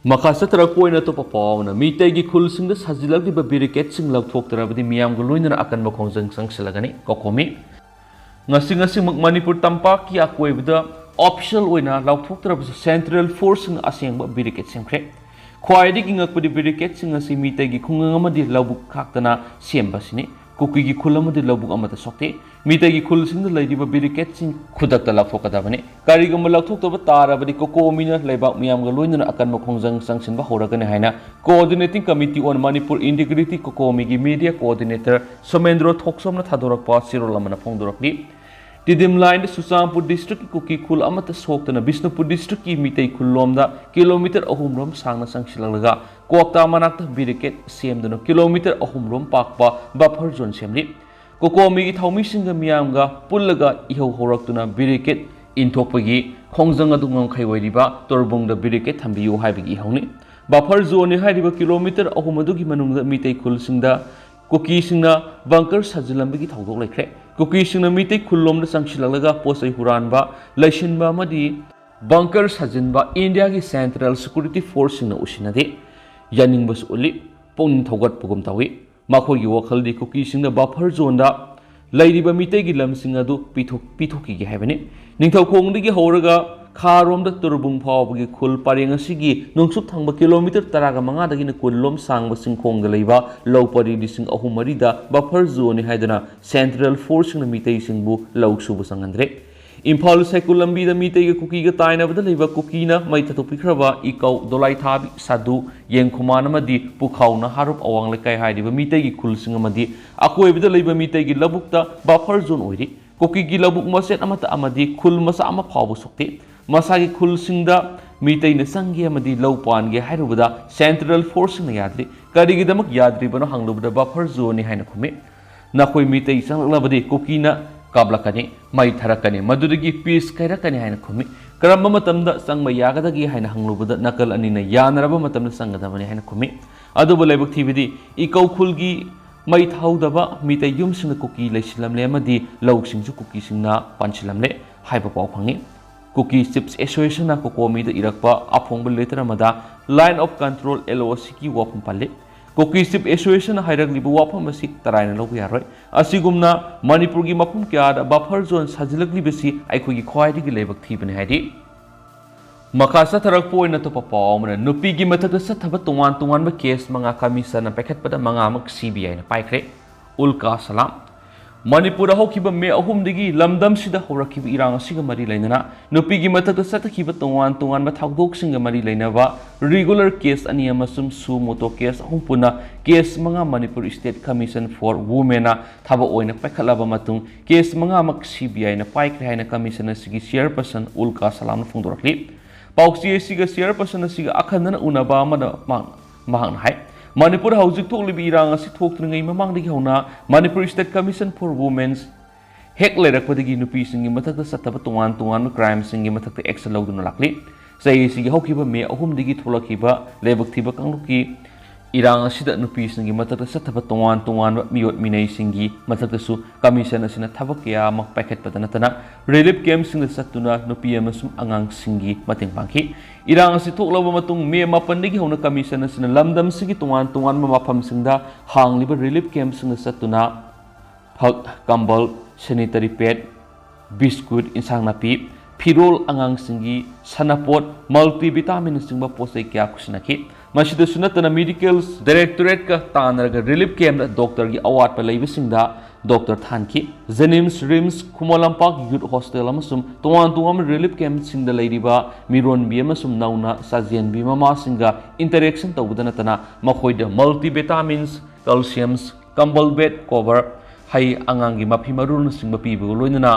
ꯃꯈꯥ ꯆꯠꯊꯔꯛꯄ ꯑꯣꯏꯅ ꯑꯇꯣꯞꯄ ꯄꯥꯎ ꯑꯃꯅ, ꯃꯤꯇꯩꯒꯤ ꯈꯨꯜꯁꯤꯡꯗ ꯁꯥꯖꯤꯜꯂꯛꯂꯤꯕ ꯕꯦꯔꯤꯀꯦꯗꯁꯤꯡ ꯂꯧꯊꯣꯛꯇ꯭ꯔꯕꯗꯤ ꯃꯤꯌꯥꯝꯒ ꯂꯣꯏꯅꯅ ꯑꯀꯟꯕ ꯈꯣꯡꯖꯪ ꯆꯪꯁꯤꯜꯂꯒꯅꯤ꯫ ꯀꯣꯀꯣꯃꯤ꯫ ꯉꯁꯤ ꯉꯁꯤꯃꯛ ꯃꯅꯤꯄꯨꯔ ꯇꯝꯄꯥꯛꯀꯤ ꯑꯀꯣꯏꯕꯗ ꯑꯣꯐꯤꯁꯤꯌꯦꯜ ꯑꯣꯏꯅ ꯂꯥꯎꯊꯣꯛꯇ꯭ꯔꯕꯁꯨ, ꯁꯦꯟꯇ꯭ꯔꯦꯜ ꯐꯣꯔꯁꯁꯤꯡꯅ ꯑꯁꯦꯡꯕ ꯕꯦꯔꯤꯀꯦꯗ ꯁꯦꯝꯈ꯭ꯔꯦ꯫ ꯈ꯭ꯋꯥꯏꯗꯒꯤ ꯉꯛꯄꯗꯤ ꯕꯦꯔꯤꯀꯦꯗꯁꯤꯡ ꯑꯁꯤ ꯃꯤꯇꯩꯒꯤ ꯈꯨꯡꯒꯪ ꯑꯃꯗꯤ ꯂꯧꯕꯨꯛ ꯈꯥꯛꯇꯅ ꯁꯦꯝꯕꯁꯤꯅꯤ꯫ ꯀꯨꯀꯤꯒꯤ ꯈꯨꯜ ꯑꯃꯗꯤ ꯂꯧꯕꯨꯛ ꯑꯃꯠꯇ ꯁꯣꯛꯇꯦ꯫ ꯃꯤꯇꯩꯒꯤ ꯈꯨꯜꯁꯤꯡꯗ ꯂꯩꯔꯤꯕ ꯕꯦꯔꯤꯀꯦꯗꯁꯤꯡ ꯈꯨꯗꯛꯇ ꯂꯧꯊꯣꯛꯀꯗꯕꯅꯤ꯫ ꯀꯔꯤꯒꯨꯝꯕ ꯂꯧꯊꯣꯛꯇꯕ ꯇꯥꯔꯕꯗꯤ ꯀꯣꯀꯣꯃꯤꯅ ꯂꯩꯕꯥꯛ ꯃꯤꯌꯥꯝꯒ ꯂꯣꯏꯅꯅ ꯑꯀꯟꯕ ꯈꯣꯡꯖꯪ ꯆꯪꯁꯤꯟꯕ ꯍꯧꯔꯒꯅꯤ ꯍꯥꯏꯅ Coordinating Committee on Manipur Integrity, ꯀꯣꯀꯣꯃꯤꯒꯤ ꯃꯤꯗꯤꯌꯥ ꯀꯣꯑꯣꯔꯗꯤꯅꯦꯇꯔ ꯁꯣꯃꯦꯟꯗ꯭ꯔꯣ ꯊꯣꯛꯆꯣꯝꯅ ꯊꯥꯗꯣꯔꯛꯄ ꯆꯦꯔꯣꯜ ꯑꯃꯅ ꯐꯣꯡꯗꯣꯔꯛꯂꯤ꯫ ꯇꯤꯗꯤꯝ ꯂꯥꯏꯟꯗ ꯆꯨꯔꯆꯥꯟꯄꯨꯔ ꯗꯤꯁꯇ꯭ꯔꯤꯛꯀꯤ ꯀꯨꯀꯤ ꯈꯨꯜ ꯑꯃꯠꯇ ꯁꯣꯛꯇꯅ ꯕꯤꯁꯅꯨꯄꯨꯔ ꯗꯤꯁꯇ꯭ꯔꯤꯛꯀꯤ ꯃꯤꯇꯩ ꯈꯨꯜꯂꯣꯝꯗ ꯀꯤꯂꯣꯃꯤꯇꯔ ꯑꯍꯨꯝ ꯔꯣꯝ ꯁꯥꯡꯅ ꯆꯪꯁꯤꯜꯂꯛꯂꯒ ꯀ꯭ꯋꯥꯛꯇꯥ ꯃꯅꯥꯛꯇ ꯕꯦꯔꯤꯀꯦꯗ ꯁꯦꯝꯗꯨꯅ ꯀꯤꯂꯣꯃꯤꯇꯔ ꯑꯍꯨꯝ ꯔꯣꯝ ꯄꯥꯛꯄ ꯕꯐꯔ ꯖꯣꯟ ꯁꯦꯝꯂꯤ꯫ ꯀꯣꯀꯣꯃꯤꯒꯤ ꯊꯧꯃꯤꯁꯤꯡꯒ ꯃꯤꯌꯥꯝꯒ ꯄꯨꯜꯂꯒ ꯏꯍꯧ ꯍꯧꯔꯛꯇꯨꯅ ꯕꯦꯔꯤꯀꯦꯗ ꯏꯟꯊꯣꯛꯄꯒꯤ ꯈꯣꯡꯖꯪ ꯑꯗꯨ ꯉꯝꯈꯩ ꯑꯣꯏꯔꯤꯕ ꯇꯣꯔꯕꯨꯡꯗ ꯕꯦꯔꯤꯀꯦꯗ ꯊꯝꯕꯤꯌꯨ ꯍꯥꯏꯕꯒꯤ ꯏꯍꯧꯅꯤ꯫ ꯕꯐꯔ ꯖꯣꯟꯅꯤ ꯍꯥꯏꯔꯤꯕ ꯀꯤꯂꯣꯃꯤꯇꯔ ꯑꯍꯨꯝ ꯑꯗꯨꯒꯤ ꯃꯅꯨꯡꯗ ꯃꯤꯇꯩ ꯈꯨꯜꯁꯤꯡꯗ ꯀꯨꯀꯤꯁꯤꯡꯅ ꯕꯪꯀꯔ ꯁꯥꯖꯤꯜꯂꯝꯕꯒꯤ ꯊꯧꯗꯣꯛ ꯂꯩꯈ꯭ꯔꯦ꯫ ꯀꯨꯀꯤꯁꯤꯡꯅ ꯃꯤꯇꯩ ꯈꯨꯜꯂꯣꯝꯗ ꯆꯪꯁꯤꯜꯂꯛꯂꯒ ꯄꯣꯠ ꯆꯩ ꯍꯨꯔꯥꯟꯕ, ꯂꯩꯁꯤꯟꯕ ꯑꯃꯗꯤ ꯕꯪꯀꯔ ꯁꯥꯖꯤꯟꯕ ꯏꯟꯗꯤꯌꯥꯒꯤ ꯁꯦꯟꯇ꯭ꯔꯦꯜ ꯁꯦꯀ꯭ꯌꯨꯔꯤꯇꯤ ꯐꯣꯔꯁꯁꯤꯡꯅ ꯎꯁꯤꯟꯅꯗꯦ꯫ ꯌꯥꯅꯤꯡꯕꯁꯨ ꯎꯠꯂꯤ, ꯄꯨꯛꯅꯤꯡ ꯊꯧꯒꯠꯄꯒꯨꯝ ꯇꯧꯏ꯫ ꯃꯈꯣꯏꯒꯤ ꯋꯥꯈꯜꯗꯤ ꯀꯨꯀꯤꯁꯤꯡꯅ ꯕꯐꯔ ꯖꯣꯟꯗ ꯂꯩꯔꯤꯕ ꯃꯤꯇꯩꯒꯤ ꯂꯝꯁꯤꯡ ꯑꯗꯨ ꯄꯤꯊꯣꯛ-, ꯄꯤꯊꯣꯛꯈꯤꯒꯦ ꯍꯥꯏꯕꯅꯤ꯫ ꯅꯤꯡꯊꯧꯈꯣꯡꯗꯒꯤ ꯍꯧꯔꯒ ꯈꯥꯔꯣꯝꯗ ꯇꯨꯔꯕꯨꯡ ꯐꯥꯎꯕꯒꯤ ꯈꯨꯜ ꯄꯔꯦꯡ ꯑꯁꯤꯒꯤ ꯅꯣꯡꯆꯨꯞ ꯊꯪꯕ ꯀꯤꯂꯣꯃꯤꯇꯔ ꯇꯔꯥꯒ ꯃꯉꯥꯗꯒꯤꯅ ꯀꯨꯟ ꯂꯣꯝ ꯁꯥꯡꯕ ꯆꯤꯡꯈꯣꯡꯗ ꯂꯩꯕ ꯂꯧ ꯄꯔꯤ ꯂꯤꯁꯤꯡ ꯑꯍꯨꯝ ꯃꯔꯤꯗ ꯕꯐꯔ ꯖꯣꯟꯅꯤ ꯍꯥꯏꯗꯨꯅ ꯁꯦꯟꯇ꯭ꯔꯦꯜ ꯐꯣꯔꯁꯁꯤꯡꯅ ꯃꯤꯇꯩꯁꯤꯡꯕꯨ ꯂꯧ ꯁꯨꯕ ꯆꯪꯍꯟꯗ꯭ꯔꯦ꯫ ꯏꯝꯐꯥꯜ ꯁꯥꯏꯀꯨꯜ ꯂꯝꯕꯤꯗ ꯃꯤꯇꯩꯒ ꯀꯨꯀꯤꯒ ꯇꯥꯏꯅꯕꯗ ꯂꯩꯕ ꯀꯨꯀꯤꯅ ꯃꯩ ꯊꯥꯗꯣꯛꯄꯤꯈ꯭ꯔꯕ ꯏꯀꯧ, ꯗꯣꯂꯥꯏꯊꯥꯕꯤ, ꯁꯥꯗꯨ, ꯌꯦꯡꯈꯨꯃꯥꯟ ꯑꯃꯗꯤ ꯄꯨꯈꯥꯎ ꯅꯍꯥꯔꯣꯞ ꯑꯋꯥꯡ ꯂꯩꯀꯥꯏ ꯍꯥꯏꯔꯤꯕ ꯃꯤꯇꯩꯒꯤ ꯈꯨꯜꯁꯤꯡ ꯑꯃꯗꯤ ꯑꯀꯣꯏꯕꯗ ꯂꯩꯕ ꯃꯤꯇꯩꯒꯤ ꯂꯧꯕꯨꯛꯇ ꯕꯐꯔ ꯖꯣꯟ ꯑꯣꯏꯔꯤ꯫ ꯀꯨꯀꯤꯒꯤ ꯂꯧꯕꯨꯛ ꯃꯆꯦꯠ ꯑꯃꯠꯇ ꯑꯃꯗꯤ ꯈꯨꯜ ꯃꯆꯥ ꯑꯃ ꯐꯥꯎꯕ ꯁꯣꯛꯇꯦ꯫ ꯃꯁꯥꯒꯤ ꯈꯨꯜꯁꯤꯡꯗ ꯃꯤꯇꯩꯅ ꯆꯪꯒꯦ ꯑꯃꯗꯤ ꯂꯧ ꯄꯥꯟꯒꯦ ꯍꯥꯏꯔꯨꯕꯗ ꯁꯦꯟꯇ꯭ꯔꯦꯜ ꯐꯣꯔꯁꯁꯤꯡꯅ ꯌꯥꯗ꯭ꯔꯤ꯫ ꯀꯔꯤꯒꯤꯗꯃꯛ ꯌꯥꯗ꯭ꯔꯤꯕꯅꯣ ꯍꯪꯂꯨꯕꯗ ꯕꯐꯔ ꯖꯣꯟꯅꯤ ꯍꯥꯏꯅ ꯈꯨꯝꯃꯤ꯫ "ꯅꯈꯣꯏ ꯃꯤꯇꯩ ꯆꯪꯂꯛꯂꯕꯗꯤ ꯀꯨꯀꯤꯅ ꯀꯥꯞꯂꯛꯀꯅꯤ, ꯃꯩ ꯊꯥꯔꯛꯀꯅꯤ, ꯃꯗꯨꯗꯒꯤ ꯄꯤꯁ ꯀꯥꯏꯔꯛꯀꯅꯤ" ꯍꯥꯏꯅ ꯈꯨꯝꯃꯤ꯫ "ꯀꯔꯝꯕ ꯃꯇꯝꯗ ꯆꯪꯕ ꯌꯥꯒꯗꯒꯦ?" ꯍꯥꯏꯅ ꯍꯪꯂꯨꯕꯗ ꯅꯥꯀꯜ ꯑꯅꯤꯅ ꯌꯥꯅꯔꯕ ꯃꯇꯝꯗ ꯆꯪꯒꯗꯕꯅꯤ ꯍꯥꯏꯅ ꯈꯨꯝꯃꯤ꯫ ꯑꯗꯨꯕꯨ ꯂꯥꯏꯕꯛ ꯊꯤꯕꯗꯤ ꯏꯀꯧ ꯈꯨꯜꯒꯤ ꯃꯩ ꯊꯥꯍꯧꯗꯕ ꯃꯤꯇꯩ ꯌꯨꯝꯁꯤꯡꯗ ꯀꯨꯀꯤ ꯂꯩꯁꯤꯜꯂꯝꯂꯦ ꯑꯃꯗꯤ ꯂꯧꯁꯤꯡꯁꯨ ꯀꯨꯀꯤꯁꯤꯡꯅ ꯄꯥꯟꯁꯤꯜꯂꯝꯂꯦ ꯍꯥꯏꯕ ꯄꯥꯎ ꯐꯪꯉꯤ꯫ ꯀꯨꯀꯤ ꯆꯤꯞꯁ ꯑꯦꯁꯣꯁꯤꯌꯦꯁꯟꯅ ꯀꯣꯀꯣꯃꯤꯗ ꯏꯔꯛꯄ ꯑꯐꯣꯡꯕ ꯂꯦꯇꯔ ꯑꯃꯗ line of control, L O Cꯒꯤ ꯋꯥꯐꯝ ꯄꯜꯂꯤ꯫ ꯀꯨꯀꯤ ꯆꯤꯞ ꯑꯦꯁꯣꯁꯤꯌꯦꯁꯟꯅ ꯍꯥꯏꯔꯛꯂꯤꯕ ꯋꯥꯐꯝ ꯑꯁꯤ ꯇꯔꯥꯏꯅ ꯂꯧꯕ ꯌꯥꯔꯣꯏ꯫ ꯑꯁꯤꯒꯨꯝꯅ ꯃꯅꯤꯄꯨꯔꯒꯤ ꯃꯐꯝ ꯀꯌꯥꯗ ꯕꯐꯔ ꯖꯣꯟ ꯁꯥꯖꯤꯜꯂꯛꯂꯤꯕꯁꯤ ꯑꯩꯈꯣꯏꯒꯤ ꯈ꯭ꯋꯥꯏꯗꯒꯤ ꯂꯥꯏꯕꯛ ꯊꯤꯕꯅꯤ ꯍꯥꯏꯔꯤ꯫ ꯃꯈꯥ ꯆꯠꯊꯔꯛꯄ ꯑꯣꯏꯅ ꯑꯇꯣꯞꯄ ꯄꯥꯎ ꯑꯃꯅ, ꯅꯨꯄꯤꯒꯤ ꯃꯊꯛꯇ ꯆꯠꯊꯕ ꯇꯣꯉꯥꯟ ꯇꯣꯉꯥꯟꯕ ꯀꯦꯁ ꯃꯉꯥ ꯀꯃꯤꯁꯟꯅ ꯄꯥꯏꯈꯠꯄꯗ ꯃꯉꯥꯃꯛ ꯁꯤ ꯕꯤ ꯑꯥꯏꯅ ꯄꯥꯏꯈ꯭ꯔꯦ꯫ ꯎꯜꯀꯥ ꯁꯂꯥꯝ꯫ ꯃꯅꯤꯄꯨꯔꯗ ꯍꯧꯈꯤꯕ ꯃꯦ ꯑꯍꯨꯝꯗꯒꯤ ꯂꯝꯗꯝꯁꯤꯗ ꯍꯧꯔꯛꯈꯤꯕ ꯏꯔꯥꯡ ꯑꯁꯤꯒ ꯃꯔꯤ ꯂꯩꯅꯅ ꯅꯨꯄꯤꯒꯤ ꯃꯊꯛꯇ ꯆꯠꯊꯈꯤꯕ ꯇꯣꯉꯥꯟ ꯇꯣꯉꯥꯟꯕ ꯊꯧꯗꯣꯛꯁꯤꯡꯒ ꯃꯔꯤ ꯂꯩꯅꯕ ꯔꯤꯒꯨꯂꯔ ꯀꯦꯁ ꯑꯅꯤ ꯑꯃꯁꯨꯡ ꯁꯨ ꯃꯣꯇꯣ ꯀꯦꯁ ꯑꯍꯨꯝ ꯄꯨꯟꯅ ꯀꯦꯁ ꯃꯉꯥ Manipur State Commission for Womenꯅ ꯊꯕꯛ ꯑꯣꯏꯅ ꯄꯥꯏꯈꯠꯂꯕ ꯃꯇꯨꯡ, ꯀꯦꯁ ꯃꯉꯥꯃꯛ ꯁꯤ ꯕꯤ ꯑꯥꯏꯅ ꯄꯥꯏꯈ꯭ꯔꯦ ꯍꯥꯏꯅ ꯀꯃꯤꯁꯟ ꯑꯁꯤꯒꯤ ꯆꯤꯌꯔꯄꯔꯁꯟ ꯎꯜꯀꯥ ꯁꯂꯥꯝꯅ ꯐꯣꯡꯗꯣꯔꯛꯂꯤ꯫ ꯄꯥꯎꯆꯦ ꯑꯁꯤꯒ ꯆꯤꯌꯔꯄꯔꯁꯟ ꯑꯁꯤꯒ ꯑꯈꯟꯅꯅ ꯎꯅꯕ ꯑꯃꯗ ꯃꯍꯥꯛ-, ꯃꯍꯥꯛꯅ ꯍꯥꯏ, ꯃꯅꯤꯄꯨꯔ ꯍꯧꯖꯤꯛ ꯊꯣꯛꯂꯤꯕ ꯏꯔꯥꯡ ꯑꯁꯤ ꯊꯣꯛꯇ꯭ꯔꯤꯉꯩ ꯃꯃꯥꯡꯗꯒꯤ ꯍꯧꯅ ꯃꯅꯤꯄꯨꯔ State Commission for Womenꯁ ꯍꯦꯛ ꯂꯩꯔꯛꯄꯗꯒꯤ ꯅꯨꯄꯤꯁꯤꯡꯒꯤ ꯃꯊꯛꯇ ꯆꯠꯊꯕ ꯇꯣꯉꯥꯟ ꯇꯣꯉꯥꯟꯕ ꯀ꯭ꯔꯥꯏꯝꯁꯤꯡꯒꯤ ꯃꯊꯛꯇ ꯑꯦꯛꯁꯟ ꯂꯧꯗꯨꯅ ꯂꯥꯛꯂꯤ꯫ ꯆꯍꯤ ꯑꯁꯤꯒꯤ ꯍꯧꯈꯤꯕ ꯃꯦ ꯑꯍꯨꯝꯗꯒꯤ ꯊꯣꯛꯂꯛꯈꯤꯕ ꯂꯥꯏꯕꯛ ꯊꯤꯕ ꯀꯥꯡꯂꯨꯞꯀꯤ ꯏꯔꯥꯡ ꯑꯁꯤꯗ ꯅꯨꯄꯤꯁꯤꯡꯒꯤ ꯃꯊꯛꯇ ꯆꯠꯊꯕ ꯇꯣꯉꯥꯟ ꯇꯣꯉꯥꯟꯕ ꯃꯤꯑꯣꯠ ꯃꯤꯅꯩꯁꯤꯡꯒꯤ ꯃꯊꯛꯇꯁꯨ ꯀꯃꯤꯁꯟ ꯑꯁꯤꯅ ꯊꯕꯛ ꯀꯌꯥ ꯑꯃ ꯄꯥꯏꯈꯠꯄꯗ ꯅꯠꯇꯅ ꯔꯤꯂꯤꯐ ꯀꯦꯝꯞꯁꯤꯡꯗ ꯆꯠꯇꯨꯅ ꯅꯨꯄꯤ ꯑꯃꯁꯨꯡ ꯑꯉꯥꯡꯁꯤꯡꯒꯤ ꯃꯇꯦꯡ ꯄꯥꯡꯈꯤ꯫ ꯏꯔꯥꯡ ꯑꯁꯤ ꯊꯣꯛꯂꯕ ꯃꯇꯨꯡ ꯃꯦ ꯃꯥꯄꯟꯗꯒꯤ ꯍꯧꯅ ꯀꯃꯤꯁꯟ ꯑꯁꯤꯅ ꯂꯝꯗꯝꯁꯤꯒꯤ ꯇꯣꯉꯥꯟ ꯇꯣꯉꯥꯟꯕ ꯃꯐꯝꯁꯤꯡꯗ ꯍꯥꯡꯂꯤꯕ ꯔꯤꯂꯤꯐ ꯀꯦꯝꯞꯁꯤꯡꯗ ꯆꯠꯇꯨꯅ ꯐꯛ, ꯀꯝꯕꯜ, ꯁꯦꯅꯤꯇꯔꯤ ꯄꯦꯗ, ꯕꯤꯁꯀꯨꯠ, ꯏꯟꯁꯥꯡ ꯅꯥꯄꯤ, ꯐꯤꯔꯣꯜ, ꯑꯉꯥꯡꯁꯤꯡꯒꯤ ꯁꯥꯟꯅꯄꯣꯠ, ꯃꯜꯇꯤꯚꯤꯇꯥꯃꯤꯟꯅꯆꯤꯡꯕ ꯄꯣꯠ ꯆꯩ ꯀꯌꯥ ꯈꯨꯠꯁꯤꯟꯅꯈꯤ꯫ ꯃꯁꯤꯗꯁꯨ ꯅꯠꯇꯅ ꯃꯦꯗꯤꯀꯦꯜ ꯗꯥꯏꯔꯦꯛꯇꯣꯔꯦꯠꯀ ꯇꯥꯟꯅꯔꯒ ꯔꯤꯂꯤꯐ ꯀꯦꯝꯞꯇ ꯗꯣꯛꯇꯔꯒꯤ ꯑꯋꯥꯠꯄ ꯂꯩꯕꯁꯤꯡꯗ ꯗꯣꯛꯇꯔ ꯊꯥꯟꯈꯤ꯫ ꯖꯦꯅꯤꯝꯁ, ꯔꯤꯝꯁ, ꯈꯨꯃꯟ ꯂꯝꯄꯥꯛ ꯌꯨꯠ ꯍꯣꯁꯇꯦꯜ ꯑꯃꯁꯨꯡ ꯇꯣꯉꯥꯟ ꯇꯣꯉꯥꯟꯕ ꯔꯤꯂꯤꯐ ꯀꯦꯝꯞꯁꯤꯡꯗ ꯂꯩꯔꯤꯕ ꯃꯤꯔꯣꯟꯕꯤ ꯑꯃꯁꯨꯡ ꯅꯧꯅ ꯆꯥꯖꯦꯟꯕꯤ ꯃꯃꯥꯁꯤꯡꯒ ꯏꯟꯇꯔꯦꯛꯁꯟ ꯇꯧꯕꯗ ꯅꯠꯇꯅ ꯃꯈꯣꯏꯗ ꯃꯜꯇꯤꯚꯤꯇꯥꯃꯤꯟꯁ, ꯀꯦꯜꯁꯤꯌꯝꯁ, ꯀꯝꯕꯜ, ꯕꯦꯗ ꯀꯣꯚꯔ, ꯍꯩ, ꯑꯉꯥꯡꯒꯤ ꯃꯐꯤ ꯃꯔꯣꯜꯅꯆꯤꯡꯕ ꯄꯤꯕꯒ ꯂꯣꯏꯅꯅ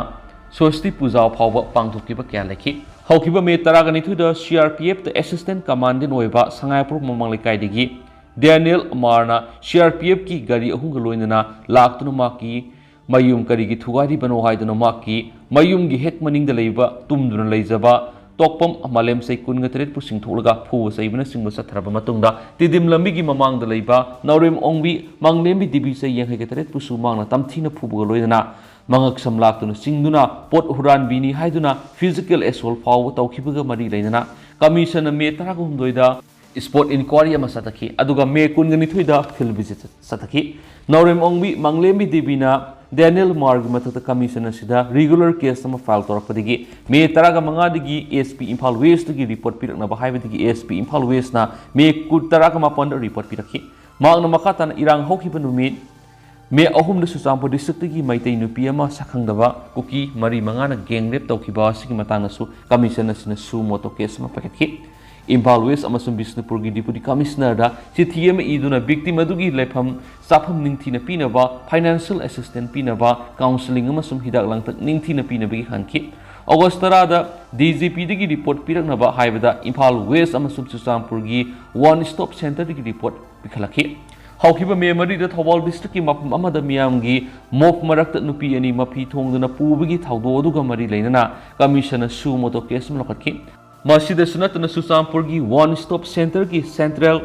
ꯁ꯭ꯋꯁꯇꯤ ꯄꯨꯖꯥ ꯐꯥꯎꯕ ꯄꯥꯡꯊꯣꯛꯈꯤꯕ ꯀꯌꯥ ꯂꯩꯈꯤ꯫ ꯍꯧꯈꯤꯕ ꯃꯦ ꯇꯔꯥꯒ ꯅꯤꯊꯣꯏꯗ ꯁꯤ ꯑꯥꯔ ꯄꯤ ꯑꯦꯐꯇ ꯑꯦꯁꯤꯁꯇꯦꯟ ꯀꯃꯥꯟꯗꯦꯟ ꯑꯣꯏꯕ ꯁꯉꯥꯏꯄ꯭ꯔꯧ ꯃꯃꯥꯡ ꯂꯩꯀꯥꯏꯗꯒꯤ ꯗꯦꯅꯤꯌꯦꯜ ꯃꯥꯔꯅ ꯁꯤ ꯑꯥꯔ ꯄꯤ ꯑꯦꯐꯀꯤ ꯒꯥꯔꯤ ꯑꯍꯨꯝꯒ ꯂꯣꯏꯅꯅ ꯂꯥꯛꯇꯨꯅ ꯃꯍꯥꯛꯀꯤ ꯃꯌꯨꯝ ꯀꯔꯤꯒꯤ ꯊꯨꯒꯥꯏꯔꯤꯕꯅꯣ ꯍꯥꯏꯗꯨꯅ ꯃꯍꯥꯛꯀꯤ ꯃꯌꯨꯝꯒꯤ ꯍꯦꯛ ꯃꯅꯤꯡꯗ ꯂꯩꯕ ꯇꯨꯝꯗꯨꯅ ꯂꯩꯖꯕ ꯇꯣꯛꯄꯝ ꯃꯥꯂꯦꯝꯁꯩ ꯀꯨꯟꯒ ꯇꯔꯦꯠꯄꯨ ꯆꯤꯡꯊꯣꯛꯂꯒ ꯐꯨꯕ ꯆꯩꯕꯅꯆꯤꯡꯕ ꯆꯠꯊꯔꯕ ꯃꯇꯨꯡꯗ ꯇꯤꯗꯤꯝ ꯂꯝꯕꯤꯒꯤ ꯃꯃꯥꯡꯗ ꯂꯩꯕ ꯅꯥꯎꯔꯦꯝ ꯑꯣꯡꯕꯤ ꯃꯥꯡꯂꯦꯝꯕꯤ ꯗꯦꯕꯤ ꯆꯍꯤ ꯌꯥꯡꯈꯩꯒ ꯇꯔꯦꯠꯄꯨꯁꯨ ꯃꯍꯥꯛꯅ ꯇꯝꯊꯤꯅ ꯐꯨꯕꯒ ꯂꯣꯏꯅꯅ ꯃꯉꯛꯁꯝ ꯂꯥꯛꯇꯨꯅ ꯆꯤꯡꯗꯨꯅ ꯄꯣꯠ ꯍꯨꯔꯥꯟꯕꯤꯅꯤ ꯍꯥꯏꯗꯨꯅ physical assault ꯐꯥꯎꯕ ꯇꯧꯈꯤꯕꯒ ꯃꯔꯤ ꯂꯩꯅꯅ ꯀꯃꯤꯁꯟꯅ ꯃꯦ ꯇꯔꯥꯒ ꯍꯨꯝꯗꯣꯏꯗ spot inquiry ꯑꯃ ꯆꯠꯊꯈꯤ, ꯑꯗꯨꯒ ꯃꯦ ꯀꯨꯟꯒ ꯅꯤꯊꯣꯏꯗ field visit ꯆꯠꯊꯈꯤ꯫ ꯅꯥꯎꯔꯦꯝ ꯑꯣꯡꯕꯤ ꯃꯥꯡꯂꯦꯝꯕꯤ ꯗꯦꯕꯤꯅ ꯗꯦꯅꯤꯌꯦꯜ ꯃꯥꯔꯒꯤ ꯃꯊꯛꯇ ꯀꯃꯤꯁꯟ ꯑꯁꯤꯗ regular case ꯑꯃ file ꯇꯧꯔꯛꯄꯗꯒꯤ ꯃꯦ ꯇꯔꯥꯒ ꯃꯉꯥꯗꯒꯤ ꯑꯦꯁ ꯄꯤ ꯏꯝꯐꯥꯜ ꯋꯦꯁꯇꯒꯤ report ꯄꯤꯔꯛꯅꯕ ꯍꯥꯏꯕꯗꯒꯤ ꯑꯦꯁ ꯄꯤ ꯏꯝꯐꯥꯜ ꯋꯦꯁꯅ ꯃꯦ ꯀꯨꯟ, ꯇꯔꯥꯒ ꯃꯥꯄꯟꯗ report ꯄꯤꯔꯛꯈꯤ꯫ ꯃꯍꯥꯛꯅ ꯃꯈꯥ ꯇꯥꯅ ꯏꯔꯥꯡ ꯍꯧꯈꯤꯕ ꯅꯨꯃꯤꯠ ꯃꯦ ꯑꯍꯨꯝꯗ ꯆꯨꯔꯆꯥꯟꯄꯨꯔ districtꯇꯒꯤ ꯃꯩꯇꯩ ꯅꯨꯄꯤ ꯑꯃ ꯁꯛꯈꯪꯗꯕ ꯀꯨꯀꯤ ꯃꯔꯤ ꯃꯉꯥꯅ gang rape ꯇꯧꯈꯤꯕ ꯑꯁꯤꯒꯤ ꯃꯇꯥꯡꯗꯁꯨ ꯀꯃꯤꯁꯟ ꯑꯁꯤꯅ suo motu case ꯑꯃ ꯄꯥꯏꯈꯠꯈꯤ꯫ ꯏꯝꯐꯥꯜ ꯋꯦꯁ ꯑꯃꯁꯨꯡ ꯕꯤꯁꯅꯨꯄꯨꯔꯒꯤ deputy commissionerꯗ ꯆꯤꯊꯤ ꯑꯃ ꯏꯗꯨꯅ victim ꯑꯗꯨꯒꯤ ꯂꯩꯐꯝ ꯆꯥꯐꯝ ꯅꯤꯡꯊꯤꯅ ꯄꯤꯅꯕ, financial assistance ꯄꯤꯅꯕ, counselling ꯑꯃꯁꯨꯡ ꯍꯤꯗꯥꯛ ꯂꯥꯡꯊꯛ ꯅꯤꯡꯊꯤꯅ ꯄꯤꯅꯕꯒꯤ ꯍꯪꯈꯤ꯫ ꯑꯣꯒꯁ ꯇꯔꯥꯗ ꯗꯤ ꯖꯤ ꯄꯤꯗꯒꯤ report ꯄꯤꯔꯛꯅꯕ ꯍꯥꯏꯕꯗ ꯏꯝꯐꯥꯜ ꯋꯦꯁ ꯑꯃꯁꯨꯡ ꯆꯨꯔꯆꯥꯟꯄꯨꯔꯒꯤ One Stop Centreꯗꯒꯤ report ꯄꯤꯈꯠꯂꯛꯈꯤ꯫ ꯍꯧꯈꯤꯕ ꯃꯦ ꯃꯔꯤꯗ ꯊꯧꯕꯥꯜ districtꯀꯤ ꯃꯐꯝ ꯑꯃꯗ ꯃꯤꯌꯥꯝꯒꯤ mob ꯃꯔꯛꯇ ꯅꯨꯄꯤ ꯑꯅꯤ ꯃꯐꯤ ꯊꯣꯡꯗꯨꯅ ꯄꯨꯕꯒꯤ ꯊꯧꯗꯣꯛ ꯑꯗꯨꯒ ꯃꯔꯤ ꯂꯩꯅꯅ ꯀꯃꯤꯁꯟꯅ suo motu case ꯑꯃ ꯂꯧꯈꯠꯈꯤ꯫ ꯃꯁꯤꯗꯁꯨ ꯅꯠꯇꯅ ꯆꯨꯔꯆꯥꯟꯄꯨꯔꯒꯤ One Stop Centreꯒꯤ central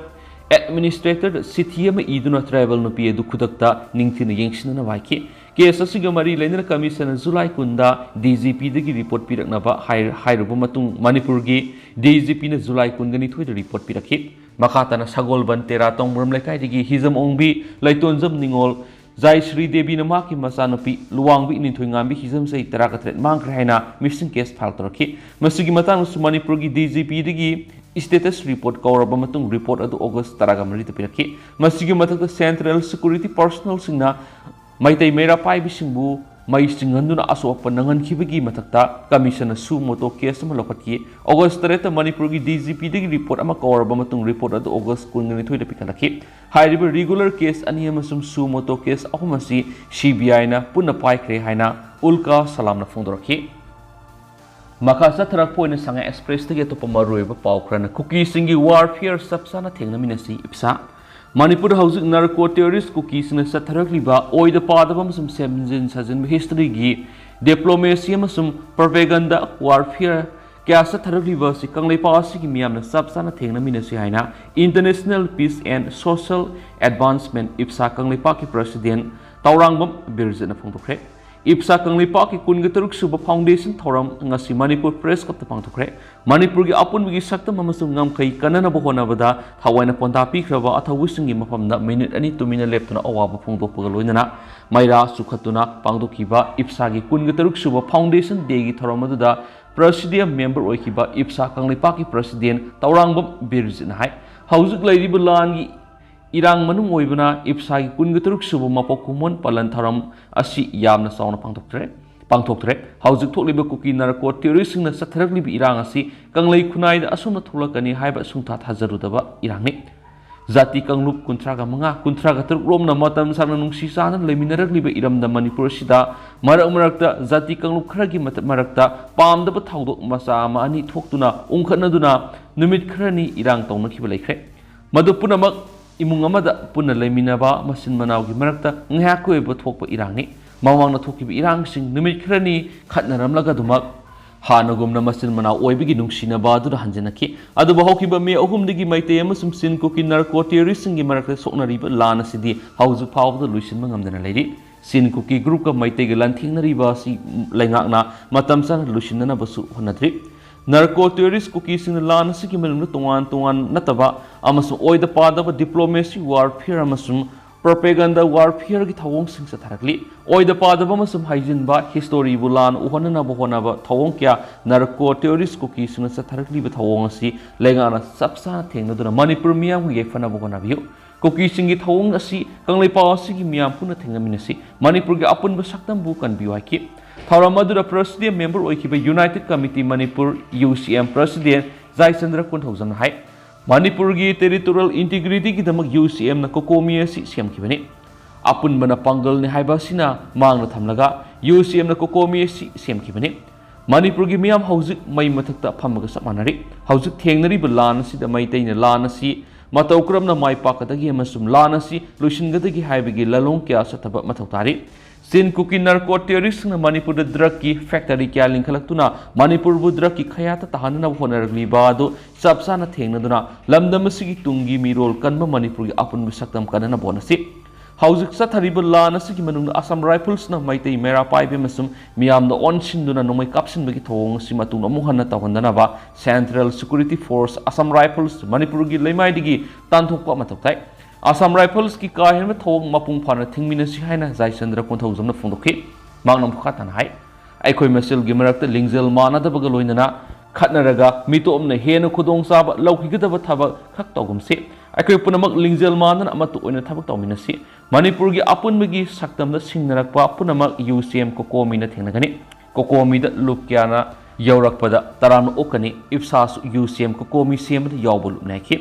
administratorꯗ ꯆꯤꯊꯤ ꯑꯃ ꯏꯗꯨꯅ tribal ꯅꯨꯄꯤ ꯑꯗꯨ ꯈꯨꯗꯛꯇ ꯅꯤꯡꯊꯤꯅ ꯌꯦꯡꯁꯤꯟꯅꯕ ꯍꯥꯏꯈꯤ꯫ Case ꯑꯁꯤꯒ ꯃꯔꯤ ꯂꯩꯅꯅ ꯀꯃꯤꯁꯟꯅ ꯖꯨꯂꯥꯏ ꯀꯨꯟꯗ ꯗꯤ ꯖꯤ ꯄꯤꯗꯒꯤ report ꯄꯤꯔꯛꯅꯕ ꯍꯥꯏ-, ꯍꯥꯏꯔꯨꯕ ꯃꯇꯨꯡ ꯃꯅꯤꯄꯨꯔꯒꯤ ꯗꯤ ꯖꯤ ꯄꯤꯅ ꯖꯨꯂꯥꯏ ꯀꯨꯟꯒ ꯅꯤꯊꯣꯏꯗ report ꯄꯤꯔꯛꯈꯤ꯫ ꯃꯈꯥ ꯇꯥꯅ ꯁꯒꯣꯜꯕꯟ ꯇꯦꯔꯥ ꯇꯣꯡꯕ꯭ꯔꯝ ꯂꯩꯀꯥꯏꯗꯒꯤ ꯍꯤꯖꯝ ꯑꯣꯡꯕꯤ ꯂꯩꯇꯣꯟꯖꯝ ꯅꯤꯉꯣꯜ ꯖꯥꯏꯁ꯭ꯔꯤ ꯗꯦꯕꯤꯅ ꯃꯍꯥꯛꯀꯤ ꯃꯆꯥꯅꯨꯄꯤ ꯂꯨꯋꯥꯡꯕꯤ ꯅꯤꯡꯊꯣꯏꯉꯥꯝꯕꯤ ꯍꯤꯖꯝ ꯆꯍꯤ ꯇꯔꯥꯒ ꯇꯔꯦꯠ ꯃꯥꯡꯈ꯭ꯔꯦ ꯍꯥꯏꯅ missing case file ꯇꯧꯔꯛꯈꯤ꯫ ꯃꯁꯤꯒꯤ ꯃꯇꯥꯡꯗꯁꯨ ꯃꯅꯤꯄꯨꯔꯒꯤ ꯗꯤ ꯖꯤ ꯄꯤꯗꯒꯤ status report ꯀꯧꯔꯕ ꯃꯇꯨꯡ report ꯑꯗꯨ ꯑꯣꯒꯁ ꯇꯔꯥꯒ ꯃꯔꯤꯗ ꯄꯤꯔꯛꯈꯤ꯫ ꯃꯁꯤꯒꯤ ꯃꯊꯛꯇ central security personnelꯁꯤꯡꯅ ꯃꯩꯇꯩ ꯃꯩꯔꯥ ꯄꯥꯏꯕꯤꯁꯤꯡꯕꯨ ꯃꯩ ꯆꯤꯡꯍꯟꯗꯨꯅ ꯑꯁꯣꯛ ꯑꯄꯟ ꯅꯪꯍꯟꯈꯤꯕꯒꯤ ꯃꯊꯛꯇ ꯀꯃꯤꯁꯟꯅ suo motu case ꯑꯃ ꯂꯧꯈꯠꯈꯤ꯫ ꯑꯣꯒꯁ ꯇꯔꯦꯠꯇ ꯃꯅꯤꯄꯨꯔꯒꯤ ꯗꯤ ꯖꯤ ꯄꯤꯗꯒꯤ report ꯑꯃ ꯀꯧꯔꯕ ꯃꯇꯨꯡ report ꯑꯗꯨ ꯑꯣꯒꯁ ꯀꯨꯟꯒ ꯅꯤꯊꯣꯏꯗ ꯄꯤꯈꯠꯂꯛꯈꯤ꯫ ꯍꯥꯏꯔꯤꯕ regular case ꯑꯅꯤ ꯑꯃꯁꯨꯡ suo motu case ꯑꯍꯨꯝ ꯑꯁꯤ ꯁꯤ ꯕꯤ ꯑꯥꯏꯅ ꯄꯨꯟꯅ ꯄꯥꯏꯈ꯭ꯔꯦ ꯍꯥꯏꯅ ꯎꯜꯀꯥ ꯁꯂꯥꯝꯅ ꯐꯣꯡꯗꯣꯔꯛꯈꯤ꯫ ꯃꯈꯥ ꯆꯠꯊꯔꯛꯄ ꯑꯣꯏꯅ ꯁꯉꯥꯏ ꯑꯦꯛꯁꯄ꯭ꯔꯦꯁꯇꯒꯤ ꯑꯇꯣꯞꯄ ꯃꯔꯨꯑꯣꯏꯕ ꯄꯥꯎ ꯈꯔꯅ ꯀꯨꯀꯤꯁꯤꯡꯒꯤ warfare ꯆꯞ ꯆꯥꯅ ꯊꯦꯡꯅꯃꯤꯟꯅꯁꯤ ꯏꯞꯁꯥ꯫ ꯃꯅꯤꯄꯨꯔꯗ ꯍꯧꯖꯤꯛ ꯅꯥꯔꯀꯣ ꯇꯦꯔꯣꯔꯤꯁ ꯀꯨꯀꯤꯁꯤꯡꯅ ꯆꯠꯊꯔꯛꯂꯤꯕ ꯑꯣꯏꯗ ꯄꯥꯗꯕ ꯑꯃꯁꯨꯡ ꯁꯦꯝꯖꯤꯟ ꯁꯥꯖꯤꯟꯕ ꯍꯤꯁꯇ꯭ꯔꯤꯒꯤ ꯗꯤꯄ꯭ꯂꯣꯃꯦꯁꯤ ꯑꯃꯁꯨꯡ ꯄ꯭ꯔꯣꯄꯦꯒꯟꯗꯥ ꯋꯥꯔꯐꯤꯌꯔ ꯀꯌꯥ ꯆꯠꯊꯔꯛꯂꯤꯕ ꯑꯁꯤ ꯀꯪꯂꯩꯄꯥꯛ ꯑꯁꯤꯒꯤ ꯃꯤꯌꯥꯝꯅ ꯆꯞ ꯆꯥꯅ ꯊꯦꯡꯅꯃꯤꯟꯅꯁꯤ ꯍꯥꯏꯅ International Peace and Social Advancement, ꯏꯞꯁꯥ, ꯀꯪꯂꯩꯄꯥꯛꯀꯤ ꯄ꯭ꯔꯁꯤꯗꯦꯟ ꯇꯧꯔꯥꯡꯕꯝ ꯕꯤꯔꯖꯤꯠꯅ ꯐꯣꯡꯗꯣꯛꯈ꯭ꯔꯦ꯫ ꯏꯞꯁꯥ ꯀꯪꯂꯩꯄꯥꯛꯀꯤ ꯀꯨꯟꯒ ꯇꯔꯨꯛ ꯁꯨꯕ ꯐꯥꯎꯟꯗꯦꯁꯟ ꯊꯧꯔꯝ ꯉꯁꯤ ꯃꯅꯤꯄꯨꯔ ꯄ꯭ꯔꯦꯁ ꯀ꯭ꯂꯕꯇ ꯄꯥꯡꯊꯣꯛꯈ꯭ꯔꯦ꯫ ꯃꯅꯤꯄꯨꯔꯒꯤ ꯑꯄꯨꯟꯕꯒꯤ ꯁꯛꯇꯝ ꯑꯃꯁꯨꯡ ꯉꯝꯈꯩ ꯀꯟꯅꯅꯕ ꯍꯣꯠꯅꯕꯗ ꯊꯋꯥꯏꯅ ꯄꯣꯟꯊꯥ ꯄꯤꯈ꯭ꯔꯕ ꯑꯊꯧꯕꯁꯤꯡꯒꯤ ꯃꯐꯝꯗ ꯃꯤꯅꯤꯠ ꯑꯅꯤ ꯇꯨꯃꯤꯟꯅ ꯂꯦꯞꯇꯨꯅ ꯑꯋꯥꯕ ꯐꯣꯡꯗꯣꯛꯄꯒ ꯂꯣꯏꯅꯅ ꯃꯩꯔꯥ ꯆꯨꯈꯠꯇꯨꯅ ꯄꯥꯡꯊꯣꯛꯈꯤꯕ ꯏꯞꯁꯥꯒꯤ ꯀꯨꯟꯒ ꯇꯔꯨꯛ ꯁꯨꯕ ꯐꯥꯎꯟꯗꯦꯁꯟ ꯗꯦꯒꯤ ꯊꯧꯔꯝ ꯑꯗꯨꯗ ꯄ꯭ꯔꯁꯤꯗꯤꯌꯝ ꯃꯦꯝꯕꯔ ꯑꯣꯏꯈꯤꯕ ꯏꯞꯁꯥ ꯀꯪꯂꯩꯄꯥꯛꯀꯤ ꯄ꯭ꯔꯁꯤꯗꯦꯟ ꯇꯧꯔꯥꯡꯕꯝ ꯕꯤꯔꯖꯤꯠꯅ ꯍꯥꯏ, ꯍꯧꯖꯤꯛ ꯂꯩꯔꯤꯕ ꯂꯥꯟꯒꯤ ꯏꯔꯥꯡ ꯃꯅꯨꯡ ꯑꯣꯏꯕꯅ ꯏꯞꯁꯥꯒꯤ ꯀꯨꯟꯒ ꯇꯔꯨꯛ ꯁꯨꯕ ꯃꯄꯣꯛ ꯀꯨꯝꯑꯣꯟ ꯄꯥꯂꯟ ꯊꯧꯔꯝ ꯑꯁꯤ ꯌꯥꯝꯅ ꯆꯥꯎꯅ ꯄꯥꯡꯊꯣꯛꯇ꯭ꯔꯦ ꯄꯥꯡꯊꯣꯛꯇ꯭ꯔꯦ꯫ ꯍꯧꯖꯤꯛ ꯊꯣꯛꯂꯤꯕ ꯀꯨꯀꯤ ꯅꯥꯔꯀꯣ ꯇꯦꯔꯣꯔꯤꯁꯁꯤꯡꯅ ꯆꯠꯊꯔꯛꯂꯤꯕ ꯏꯔꯥꯡ ꯑꯁꯤ ꯀꯪꯂꯩ ꯈꯨꯟꯅꯥꯏꯗ ꯑꯁꯨꯝꯅ ꯊꯣꯛꯂꯛꯀꯅꯤ ꯍꯥꯏꯕ ꯁꯨꯡꯊꯥ ꯊꯥꯖꯔꯨꯗꯕ ꯏꯔꯥꯡꯅꯤ꯫ ꯖꯥꯇꯤ ꯀꯥꯡꯂꯨꯞ ꯀꯨꯟꯊ꯭ꯔꯥꯒ ꯃꯉꯥ, ꯀꯨꯟꯊ꯭ꯔꯥꯒ ꯇꯔꯨꯛ ꯔꯣꯝꯅ ꯃꯇꯝ ꯁꯥꯡꯅ ꯅꯨꯡꯁꯤ ꯆꯥꯟꯅꯅ ꯂꯩꯃꯤꯟꯅꯔꯛꯂꯤꯕ ꯏꯔꯝꯗꯝ ꯃꯅꯤꯄꯨꯔ ꯑꯁꯤꯗ ꯃꯔꯛ ꯃꯔꯛꯇ ꯖꯥꯇꯤ ꯀꯥꯡꯂꯨꯞ ꯈꯔꯒꯤ ꯃꯇ-, ꯃꯔꯛꯇ ꯄꯥꯝꯗꯕ ꯊꯧꯗꯣꯛ ꯃꯆꯥ ꯑꯃ ꯑꯅꯤ ꯊꯣꯛꯇꯨꯅ ꯎꯪꯈꯠꯅꯗꯨꯅ ꯅꯨꯃꯤꯠ ꯈꯔꯅꯤ ꯏꯔꯥꯡ ꯇꯧꯅꯈꯤꯕ ꯂꯩꯈ꯭ꯔꯦ꯫ ꯃꯗꯨ ꯄꯨꯝꯅꯃꯛ ꯏꯃꯨꯡ ꯑꯃꯗ ꯄꯨꯟꯅ ꯂꯩꯃꯤꯟꯅꯕ ꯃꯆꯤꯟ ꯃꯅꯥꯎꯒꯤ ꯃꯔꯛꯇ ꯉꯥꯏꯍꯥꯛꯀꯤ ꯑꯣꯏꯕ ꯊꯣꯛꯄ ꯏꯔꯥꯡꯅꯤ꯫ ꯃꯃꯥꯡꯗ ꯊꯣꯛꯈꯤꯕ ꯏꯔꯥꯡꯁꯤꯡ ꯅꯨꯃꯤꯠ ꯈꯔꯅꯤ ꯈꯠꯅꯔꯝꯂꯒ ꯑꯗꯨꯃꯛ ꯍꯥꯟꯅꯒꯨꯝꯅ ꯃꯆꯤꯟ ꯃꯅꯥꯎ ꯑꯣꯏꯕꯒꯤ ꯅꯨꯡꯁꯤꯅꯕ ꯑꯗꯨꯗ ꯍꯟꯖꯤꯟꯅꯈꯤ꯫ ꯑꯗꯨꯕꯨ ꯍꯧꯈꯤꯕ ꯃꯦ ꯑꯍꯨꯝꯗꯒꯤ ꯃꯩꯇꯩ ꯑꯃꯁꯨꯡ ꯆꯤꯟ ꯀꯨꯀꯤ ꯅꯥꯔꯀꯣ ꯇꯦꯔꯣꯔꯤꯁꯁꯤꯡꯒꯤ ꯃꯔꯛꯇ ꯁꯣꯛꯅꯔꯤꯕ ꯂꯥꯟ ꯑꯁꯤꯗꯤ ꯍꯧꯖꯤꯛ ꯐꯥꯎꯕꯗ ꯂꯣꯏꯁꯤꯟꯕ ꯉꯝꯗꯅ ꯂꯩꯔꯤ꯫ ꯆꯤꯟ ꯀꯨꯀꯤ ꯒ꯭ꯔꯨꯞꯀ ꯃꯩꯇꯩꯒ ꯂꯥꯟꯊꯦꯡꯅꯔꯤꯕ ꯑꯁꯤ ꯂꯩꯉꯥꯛꯅ ꯃꯇꯝ ꯆꯥꯅ ꯂꯣꯏꯁꯤꯟꯅꯅꯕꯁꯨ ꯍꯣꯠꯅꯗ꯭ꯔꯤ꯫ ꯅꯥꯔꯀꯣ ꯇꯦꯔꯣꯔꯤꯁ ꯀꯨꯀꯤꯁꯤꯡꯅ ꯂꯥꯟ ꯑꯁꯤꯒꯤ ꯃꯅꯨꯡꯗ ꯇꯣꯉꯥꯟ ꯇꯣꯉꯥꯟ ꯅꯠꯇꯕ ꯑꯃꯁꯨꯡ ꯑꯣꯏꯗ ꯄꯥꯗꯕ ꯗꯤꯄ꯭ꯂꯣꯃꯦꯁꯤ ꯋꯥꯔꯐꯤꯌꯔ ꯑꯃꯁꯨꯡ ꯄ꯭ꯔꯣꯄꯦꯒꯟꯗꯥ ꯋꯥꯔꯐꯤꯌꯔꯒꯤ ꯊꯧꯑꯣꯡꯁꯤꯡ ꯆꯠꯊꯔꯛꯂꯤ꯫ ꯑꯣꯏꯗ ꯄꯥꯗꯕ ꯑꯃꯁꯨꯡ ꯍꯩꯖꯤꯟꯕ ꯍꯤꯁꯇꯣꯔꯤꯕꯨ ꯂꯥꯟꯅ ꯎꯍꯟꯅꯅꯕ ꯍꯣꯠꯅꯕ ꯊꯧꯑꯣꯡ ꯀꯌꯥ ꯅꯥꯔꯀꯣ ꯇꯦꯔꯣꯔꯤꯁ ꯀꯨꯀꯤꯁꯤꯡꯅ ꯆꯠꯊꯔꯛꯂꯤꯕ ꯊꯧꯑꯣꯡ ꯑꯁꯤ ꯂꯩꯉꯥꯛꯅ ꯆꯞ ꯆꯥꯅ ꯊꯦꯡꯅꯗꯨꯅ ꯃꯅꯤꯄꯨꯔ ꯃꯤꯌꯥꯝꯒꯤ ꯌꯥꯏꯐꯅꯕ ꯍꯣꯠꯅꯕꯤꯌꯨ꯫ ꯀꯨꯀꯤꯁꯤꯡꯒꯤ ꯊꯧꯑꯣꯡ ꯑꯁꯤ ꯀꯪꯂꯩꯄꯥꯛ ꯑꯁꯤꯒꯤ ꯃꯤꯌꯥꯝ ꯄꯨꯟꯅ ꯊꯦꯡꯅꯃꯤꯟꯅꯁꯤ꯫ ꯃꯅꯤꯄꯨꯔꯒꯤ ꯑꯄꯨꯟꯕ ꯁꯛꯇꯝꯕꯨ ꯀꯟꯕꯤꯌꯨ ꯍꯥꯏꯈꯤ꯫ ꯊꯧꯔꯝ ꯑꯗꯨꯗ ꯄ꯭ꯔꯁꯤꯗꯦꯟ ꯃꯦꯝꯕꯔ ꯑꯣꯏꯈꯤꯕ ꯌꯨꯅꯥꯏꯇꯦꯗ ꯀꯃꯤꯇꯤ ꯃꯅꯤꯄꯨꯔ, ꯌꯨ ꯁꯤ ꯑꯦꯝ, ꯄ꯭ꯔꯁꯤꯗꯦꯟ ꯖꯥꯏꯆꯟꯗ꯭ꯔ ꯀꯣꯟꯊꯧꯖꯝꯅ ꯍꯥꯏ, ꯃꯅꯤꯄꯨꯔꯒꯤ ꯇꯦꯔꯤꯇꯣꯔꯤꯌꯦꯜ ꯏꯟꯇꯤꯒ꯭ꯔꯤꯇꯤꯒꯤꯗꯃꯛ ꯌꯨ ꯁꯤ ꯑꯦꯝꯅ ꯀꯣꯀꯣꯃꯤ ꯑꯁꯤ ꯁꯦꯝꯈꯤꯕꯅꯤ꯫ ꯑꯄꯨꯟꯕꯅ ꯄꯥꯡꯒꯜꯅꯤ ꯍꯥꯏꯕ ꯑꯁꯤꯅ ꯃꯥꯡꯗ ꯊꯝꯂꯒ ꯌꯨ ꯁꯤ ꯑꯦꯝꯅ ꯀꯣꯀꯣꯃꯤ ꯑꯁꯤ ꯁꯦꯝꯈꯤꯕꯅꯤ꯫ ꯃꯅꯤꯄꯨꯔꯒꯤ ꯃꯤꯌꯥꯝ ꯍꯧꯖꯤꯛ ꯃꯩ ꯃꯊꯛꯇ ꯐꯝꯃꯒ ꯆꯞ ꯃꯥꯟꯅꯔꯤ꯫ ꯍꯧꯖꯤꯛ ꯊꯦꯡꯅꯔꯤꯕ ꯂꯥꯟ ꯑꯁꯤꯗ ꯃꯩꯇꯩꯅ ꯂꯥꯟ ꯑꯁꯤ ꯃꯇꯧ ꯀꯔꯝꯅ ꯃꯥꯏ ꯄꯥꯛꯀꯗꯒꯦ ꯑꯃꯁꯨꯡ ꯂꯥꯟ ꯑꯁꯤ ꯂꯣꯏꯁꯤꯟꯒꯗꯒꯦ ꯍꯥꯏꯕꯒꯤ ꯂꯥꯂꯣꯡ ꯀꯌꯥ ꯆꯠꯊꯕ ꯃꯊꯧ ꯇꯥꯔꯤ꯫ ꯆꯤꯟ ꯀꯨꯀꯤ ꯅꯥꯔꯀꯣ ꯇꯦꯔꯣꯔꯤꯁꯁꯤꯡꯅ ꯃꯅꯤꯄꯨꯔꯗ ꯗ꯭ꯔꯒꯀꯤ ꯐꯦꯛꯇꯔꯤ ꯀꯌꯥ ꯂꯤꯡꯈꯠꯂꯛꯇꯨꯅ ꯃꯅꯤꯄꯨꯔꯕꯨ ꯗ꯭ꯔꯒꯀꯤ ꯈꯌꯥꯠꯇ ꯇꯥꯍꯟꯅꯅꯕ ꯍꯣꯠꯅꯔꯛꯂꯤꯕ ꯑꯗꯨ ꯆꯞ ꯆꯥꯅ ꯊꯦꯡꯅꯗꯨꯅ ꯂꯝꯗꯝ ꯑꯁꯤꯒꯤ ꯇꯨꯡꯒꯤ ꯃꯤꯔꯣꯜ ꯀꯟꯕ ꯃꯅꯤꯄꯨꯔꯒꯤ ꯑꯄꯨꯟꯕ ꯁꯛꯇꯝ ꯀꯟꯅꯅꯕ ꯍꯣꯠꯅꯁꯤ꯫ ꯍꯧꯖꯤꯛ ꯆꯠꯊꯔꯤꯕ ꯂꯥꯟ ꯑꯁꯤꯒꯤ ꯃꯅꯨꯡꯗ ꯑꯁꯥꯝ ꯔꯥꯏꯐꯜꯁꯅ ꯃꯩꯇꯩ ꯃꯩꯔꯥ ꯄꯥꯏꯕꯤ ꯑꯃꯁꯨꯡ ꯃꯤꯌꯥꯝꯗ ꯑꯣꯟꯁꯤꯟꯗꯨꯅ ꯅꯣꯡꯃꯩ ꯀꯥꯞꯁꯤꯟꯕꯒꯤ ꯊꯧꯑꯣꯡ ꯑꯁꯤ ꯃꯇꯨꯡ ꯑꯃꯨꯛ ꯍꯟꯅ ꯇꯧꯍꯟꯗꯅꯕ Central Security Force, Assam Rifles, ꯃꯅꯤꯄꯨꯔꯒꯤ ꯂꯩꯃꯥꯏꯗꯒꯤ ꯇꯥꯟꯊꯣꯛꯄ ꯃꯊꯧ ꯇꯥꯏ꯫ ꯑꯁꯥꯝ ꯔꯥꯏꯐꯜꯁꯀꯤ ꯀꯥ ꯍꯦꯟꯕ ꯊꯧꯑꯣꯡ ꯃꯄꯨꯡ ꯐꯥꯅ ꯊꯤꯡꯃꯤꯟꯅꯁꯤ ꯍꯥꯏꯅ ꯖꯥꯏꯆꯟꯗ꯭ꯔ ꯀꯣꯟꯊꯧꯖꯝꯅ ꯐꯣꯡꯗꯣꯛꯈꯤ꯫ ꯃꯍꯥꯛꯅ ꯃꯈꯥ ꯇꯥꯅ ꯍꯥꯏ, ꯑꯩꯈꯣꯏ ꯃꯁꯦꯜꯒꯤ ꯃꯔꯛꯇ ꯂꯤꯡꯖꯦꯜ ꯃꯥꯟꯅꯗꯕꯒ ꯂꯣꯏꯅꯅ ꯈꯠꯅꯔꯒ ꯃꯤꯇꯣꯞꯅ ꯍꯦꯟꯅ ꯈꯨꯗꯣꯡꯆꯥꯕ ꯂꯧꯈꯤꯒꯗꯕ ꯊꯕꯛ ꯈꯛ ꯇꯧꯒꯨꯝꯁꯤ꯫ ꯑꯩꯈꯣꯏ ꯄꯨꯝꯅꯃꯛ ꯂꯤꯡꯖꯦꯜ ꯃꯥꯟꯅꯅ ꯑꯃꯠꯇ ꯑꯣꯏꯅ ꯊꯕꯛ ꯇꯧꯃꯤꯟꯅꯁꯤ꯫ ꯃꯅꯤꯄꯨꯔꯒꯤ ꯑꯄꯨꯟꯕꯒꯤ ꯁꯛꯇꯝꯗ ꯁꯤꯡꯅꯔꯛꯄ ꯄꯨꯝꯅꯃꯛ ꯌꯨ ꯁꯤ ꯑꯦꯝ ꯀꯣꯀꯣꯃꯤꯅ ꯊꯦꯡꯅꯒꯅꯤ꯫ ꯀꯣꯀꯣꯃꯤꯗ ꯂꯨꯞ ꯀꯌꯥꯅ ꯌꯧꯔꯛꯄꯗ ꯇꯔꯥꯝꯅ ꯑꯣꯛꯀꯅꯤ꯫ ꯏꯞꯁꯥꯁꯨ ꯌꯨ ꯁꯤ ꯑꯦꯝ ꯀꯣꯀꯣꯃꯤ ꯁꯦꯝꯕꯗ ꯌꯥꯎꯕ ꯂꯨꯞꯅ ꯍꯥꯏꯈꯤ꯫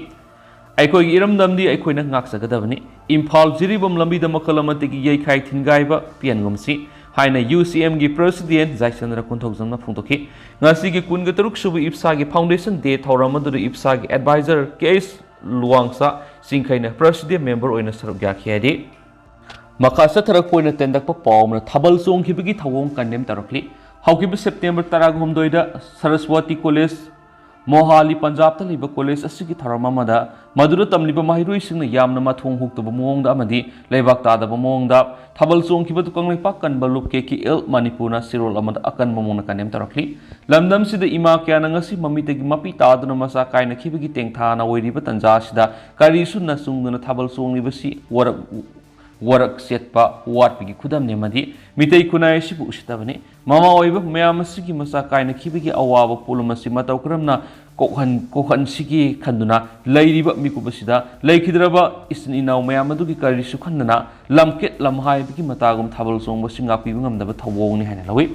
ꯑꯩꯈꯣꯏꯒꯤ ꯏꯔꯝꯗꯝꯗꯤ ꯑꯩꯈꯣꯏꯅ ꯉꯥꯛꯆꯒꯗꯕꯅꯤ꯫ ꯏꯝꯐꯥꯜ ꯖꯤꯔꯤꯕꯥꯝ ꯂꯝꯕꯤꯗ ꯃꯈꯜ ꯑꯃꯠꯇꯒꯤ ꯌꯩꯈꯥꯏ ꯊꯤꯟꯒꯥꯏꯕ ꯄꯤꯍꯟꯒꯨꯝꯁꯤ ꯍꯥꯏꯅ ꯌꯨ ꯁꯤ ꯑꯦꯝꯒꯤ ꯄ꯭ꯔꯦꯁꯤꯗꯦꯟꯠ ꯖꯥꯏꯆꯟꯗ꯭ꯔ ꯀꯣꯟꯊꯧꯖꯝꯅ ꯐꯣꯡꯗꯣꯛꯈꯤ꯫ ꯉꯁꯤꯒꯤ ꯀꯨꯟꯒ ꯇꯔꯨꯛ ꯁꯨꯕ ꯏꯞꯁꯥꯒꯤ ꯐꯥꯎꯟꯗꯦꯁꯟ ꯗꯦ ꯊꯧꯔꯝ ꯑꯗꯨꯗ ꯏꯞꯁꯥꯒꯤ ꯑꯦꯗꯚꯥꯏꯖꯔ ꯀꯦ ꯑꯦꯁ ꯂꯨꯋꯥꯡꯁꯥ ꯆꯤꯡꯈꯩꯅ ꯄ꯭ꯔꯦꯁꯤꯗꯦꯟꯠ ꯃꯦꯝꯕꯔ ꯑꯣꯏꯅ ꯁꯔꯨꯛ ꯌꯥꯈꯤ ꯍꯥꯏꯔꯤ꯫ ꯃꯈꯥ ꯆꯠꯊꯔꯛꯄ ꯑꯣꯏꯅ ꯇꯦꯟꯗꯛꯄ ꯄꯥꯎ ꯑꯃꯅ ꯊꯥꯕꯜ ꯆꯣꯡꯈꯤꯕꯒꯤ ꯊꯧꯑꯣꯡ ꯀꯟꯗꯦꯝ ꯇꯧꯔꯛꯂꯤ꯫ ꯍꯧꯈꯤꯕ ꯁꯦꯞꯇꯦꯝꯕꯔ ꯇꯔꯥꯍꯨꯝꯗꯣꯏꯗ ꯁꯔꯁꯋꯇꯤ ꯀꯣꯂꯦꯖ, ꯃꯣꯍꯥꯂꯤ, ꯄꯟꯖꯥꯕꯇ ꯂꯩꯕ ꯀꯣꯂꯦꯖ ꯑꯁꯤꯒꯤ ꯊꯧꯔꯝ ꯑꯃꯗ ꯃꯗꯨꯗ ꯇꯝꯂꯤꯕ ꯃꯍꯩꯔꯣꯏꯁꯤꯡꯅ ꯌꯥꯝꯅ ꯃꯊꯣꯡ ꯍꯨꯛꯇꯕ ꯃꯑꯣꯡꯗ ꯑꯃꯗꯤ ꯂꯩꯕꯥꯛ ꯇꯥꯗꯕ ꯃꯑꯣꯡꯗ ꯊꯥꯕꯜ ꯆꯣꯡꯈꯤꯕꯗꯨ ꯀꯪꯂꯩꯄꯥꯛ ꯀꯟꯕ ꯂꯨꯞ ꯀꯦ ꯀꯦ ꯑꯦꯜ ꯃꯅꯤꯄꯨꯔꯅ ꯆꯦꯔꯣꯜ ꯑꯃꯗ ꯑꯀꯟꯕ ꯃꯑꯣꯡꯗ ꯀꯟꯗꯦꯝ ꯇꯧꯔꯛꯂꯤ꯫ ꯂꯝꯗꯝꯁꯤꯗ ꯏꯃꯥ ꯀꯌꯥꯅ ꯉꯁꯤ ꯃꯃꯤꯠꯇꯒꯤ ꯃꯄꯤ ꯇꯥꯗꯨꯅ ꯃꯆꯥ ꯀꯥꯏꯅꯈꯤꯕꯒꯤ ꯇꯦꯡꯊꯥꯅ ꯑꯣꯏꯔꯤꯕ ꯇꯟꯖꯥ ꯑꯁꯤꯗ ꯀꯔꯤꯁꯨ ꯅꯆꯨꯡꯗꯅ ꯊꯥꯕꯜ ꯆꯣꯡꯂꯤꯕꯁꯤ ꯋꯥꯔꯛ ꯋꯥꯔꯛ ꯆꯦꯠꯄ ꯋꯥꯠꯄꯒꯤ ꯈꯨꯗꯝꯅꯤ ꯑꯃꯗꯤ ꯃꯤꯇꯩ ꯈꯨꯟꯅꯥꯏ ꯑꯁꯤꯕꯨ ꯎꯁꯤꯠꯇꯕꯅꯤ꯫ ꯃꯃꯥ ꯑꯣꯏꯕ ꯃꯌꯥꯝ ꯑꯁꯤꯒꯤ ꯃꯆꯥ ꯀꯥꯏꯅꯈꯤꯕꯒꯤ ꯑꯋꯥꯕ ꯄꯣꯠꯂꯨꯝ ꯑꯁꯤ ꯃꯇꯧ ꯀꯔꯝꯅ ꯀꯣꯛꯍꯟ-, ꯀꯣꯛꯍꯟꯁꯤꯒꯦ ꯈꯟꯗꯨꯅ ꯂꯩꯔꯤꯕ ꯃꯤꯀꯨꯞ ꯑꯁꯤꯗ ꯂꯩꯈꯤꯗ꯭ꯔꯕ ꯏꯆꯤꯟ ꯏꯅꯥꯎ ꯃꯌꯥꯝ ꯑꯗꯨꯒꯤ ꯀꯔꯤꯁꯨ ꯈꯟꯗꯅ ꯂꯝꯀꯦꯠ ꯂꯝꯍꯥꯏꯕꯒꯤ ꯃꯇꯥꯒꯨꯝ ꯊꯥꯕꯜ ꯆꯣꯡꯕꯁꯤ ꯉꯥꯛꯄꯤꯕ ꯉꯝꯗꯕ ꯊꯧꯑꯣꯡꯅꯤ ꯍꯥꯏꯅ ꯂꯧꯏ꯫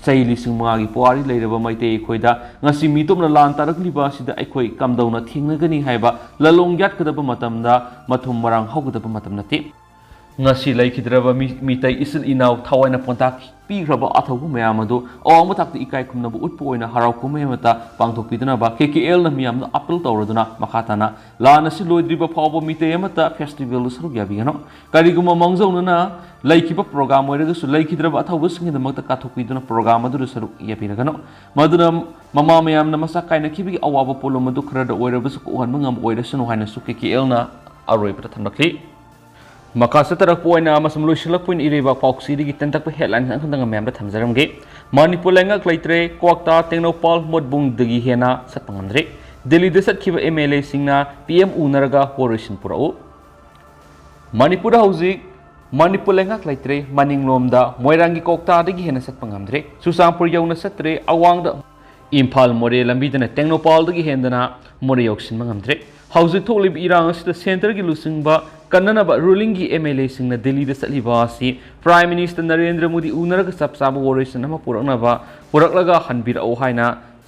ꯆꯍꯤ ꯂꯤꯁꯤꯡ ꯃꯉꯥꯒꯤ ꯄꯨꯋꯥꯔꯤ ꯂꯩꯔꯕ ꯃꯩꯇꯩ ꯑꯩꯈꯣꯏꯗ ꯉꯁꯤ ꯃꯤꯇꯣꯞꯅ ꯂꯥꯟ ꯇꯥꯔꯛꯂꯤꯕ ꯑꯁꯤꯗ ꯑꯩꯈꯣꯏ ꯀꯝꯗꯧꯅ ꯊꯦꯡꯅꯒꯅꯤ ꯍꯥꯏꯕ ꯂꯥꯂꯣꯡ ꯌꯥꯠꯀꯗꯕ ꯃꯇꯝꯗ ꯃꯊꯨꯝ ꯃꯔꯥꯡ ꯍꯧꯒꯗꯕ ꯃꯇꯝ ꯅꯠꯇꯦ꯫ ꯉꯁꯤ ꯂꯩꯈꯤꯗ꯭ꯔꯕ ꯃꯤ-, ꯃꯤꯇꯩ ꯏꯆꯤꯜ ꯏꯅꯥꯎ ꯊꯋꯥꯏꯅ ꯄꯣꯟꯇꯥ ꯄꯤꯈ꯭ꯔꯕ ꯑꯊꯧꯕ ꯃꯌꯥꯝ ꯑꯗꯨ ꯑꯋꯥꯡꯕ ꯊꯥꯛꯇ ꯏꯀꯥꯏ ꯈꯨꯝꯅꯕ ꯎꯠꯄ ꯑꯣꯏꯅ ꯍꯔꯥꯎ ꯀꯨꯝꯍꯩ ꯑꯃꯠꯇ ꯄꯥꯡꯊꯣꯛꯄꯤꯗꯅꯕ ꯀꯦ ꯀꯦ ꯑꯦꯜꯅ ꯃꯤꯌꯥꯝꯗ ꯑꯥꯄꯤꯜ ꯇꯧꯔꯗꯨꯅ ꯃꯈꯥ ꯇꯥꯅ ꯂꯥꯟ ꯑꯁꯤ ꯂꯣꯏꯗ꯭ꯔꯤꯕ ꯐꯥꯎꯕ ꯃꯤꯇꯩ ꯑꯃꯠꯇ ꯐꯦꯁꯇꯤꯚꯦꯜꯗ ꯁꯔꯨꯛ ꯌꯥꯕꯤꯒꯅꯨ꯫ ꯀꯔꯤꯒꯨꯝꯕ ꯃꯥꯡꯖꯧꯅꯅ ꯂꯩꯈꯤꯕ ꯄ꯭ꯔꯣꯒ꯭ꯔꯥꯝ ꯑꯣꯏꯔꯒꯁꯨ ꯂꯩꯈꯤꯗ꯭ꯔꯕ ꯑꯊꯧꯕꯁꯤꯡꯒꯤꯗꯃꯛꯇ ꯀꯥꯊꯣꯛꯄꯤꯗꯨꯅ ꯄ꯭ꯔꯣꯒ꯭ꯔꯥꯝ ꯑꯗꯨꯗ ꯁꯔꯨꯛ ꯌꯥꯕꯤꯔꯒꯅꯨ꯫ ꯃꯗꯨꯅ ꯃꯃꯥ ꯃꯌꯥꯝꯅ ꯃꯆꯥ ꯀꯥꯏꯅꯈꯤꯕꯒꯤ ꯑꯋꯥꯕ ꯄꯣꯠꯂꯨꯝ ꯑꯗꯨ ꯈꯔꯗ ꯑꯣꯏꯔꯕꯁꯨ ꯀꯣꯛꯍꯟꯕ ꯉꯝꯕ ꯑꯣꯏꯔꯁꯅꯨ ꯍꯥꯏꯅꯁꯨ ꯀꯦ ꯀꯦ ꯑꯦꯜꯅ ꯑꯔꯣꯏꯕꯗ ꯊꯝꯂꯛꯂꯤ꯫ ꯃꯈꯥ ꯆꯠꯊꯔꯛꯄ ꯑꯣꯏꯅ ꯑꯃꯁꯨꯡ ꯂꯣꯏꯁꯤꯜꯂꯛꯄ ꯑꯣꯏꯅ ꯏꯔꯩꯕꯥꯛ ꯄꯥꯎꯆꯦꯗꯒꯤ ꯇꯦꯟꯇꯛꯄ ꯍꯦꯗꯂꯥꯏꯟ ꯑꯃꯈꯛꯇꯪ ꯃꯌꯥꯝꯗ ꯊꯝꯖꯔꯝꯒꯦ꯫ ꯃꯅꯤꯄꯨꯔ ꯂꯩꯉꯥꯛ ꯂꯩꯇ꯭ꯔꯦ, ꯀ꯭ꯋꯥꯛꯇꯥ ꯇꯦꯡꯅꯧꯄꯥꯜ ꯃꯣꯠꯕꯨꯡꯗꯒꯤ ꯍꯦꯟꯅ ꯆꯠꯄ ꯉꯝꯗ꯭ꯔꯦ꯫ ꯗꯦꯜꯂꯤꯗ ꯆꯠꯈꯤꯕ ꯑꯦꯝ ꯑꯦꯜ ꯑꯦꯁꯤꯡꯅ ꯄꯤ ꯑꯦꯝ ꯎꯅꯔꯒ ꯋꯥꯔꯣꯏꯁꯤꯟ ꯄꯨꯔꯛꯎ꯫ ꯃꯅꯤꯄꯨꯔꯗ ꯍꯧꯖꯤꯛ ꯃꯅꯤꯄꯨꯔ ꯂꯩꯉꯥꯛ ꯂꯩꯇ꯭ꯔꯦ, ꯃꯅꯤꯡꯂꯣꯝꯗ ꯃꯣꯏꯔꯥꯡꯒꯤ ꯀ꯭ꯋꯥꯛꯇꯥꯗꯒꯤ ꯍꯦꯟꯅ ꯆꯠꯄ ꯉꯝꯗ꯭ꯔꯦ꯫ ꯆꯨꯔꯆꯥꯟꯄꯨꯔ ꯌꯧꯅ ꯆꯠꯇ꯭ꯔꯦ, ꯑꯋꯥꯡꯗ ꯏꯝꯐꯥꯜ ꯃꯣꯔꯦ ꯂꯝꯕꯤꯗꯅ ꯇꯦꯡꯅꯧꯄꯥꯜꯗꯒꯤ ꯍꯦꯟꯗꯅ ꯃꯣꯔꯦ ꯌꯧꯁꯤꯟꯕ ꯉꯝꯗ꯭ꯔꯦ꯫ ꯍꯧꯖꯤꯛ ꯊꯣꯛꯂꯤꯕ ꯏꯔꯥꯡ ꯑꯁꯤꯗ ꯁꯦꯟꯇꯔꯒꯤ ꯂꯨꯆꯤꯡꯕ ꯀꯟꯅꯅꯕ ꯔꯨꯂꯤꯡꯒꯤ ꯑꯦꯝ ꯑꯦꯜ ꯑꯦꯁꯤꯡꯅ ꯗꯤꯜꯂꯤꯗ ꯆꯠꯂꯤꯕ ꯑꯁꯤ ꯄ꯭ꯔꯥꯏꯝ ꯃꯤꯅꯤꯁꯇꯔ ꯅꯔꯦꯟꯗ꯭ꯔ ꯃꯣꯗꯤ ꯎꯅꯔꯒ ꯆꯞ ꯆꯥꯕ ꯋꯥꯔꯣꯏꯁꯤꯟ ꯑꯃ ꯄꯨꯔꯛꯅꯕ, ꯄꯨꯔꯛꯂꯒ ꯍꯟꯕꯤꯔꯛꯎ ꯍꯥꯏꯅ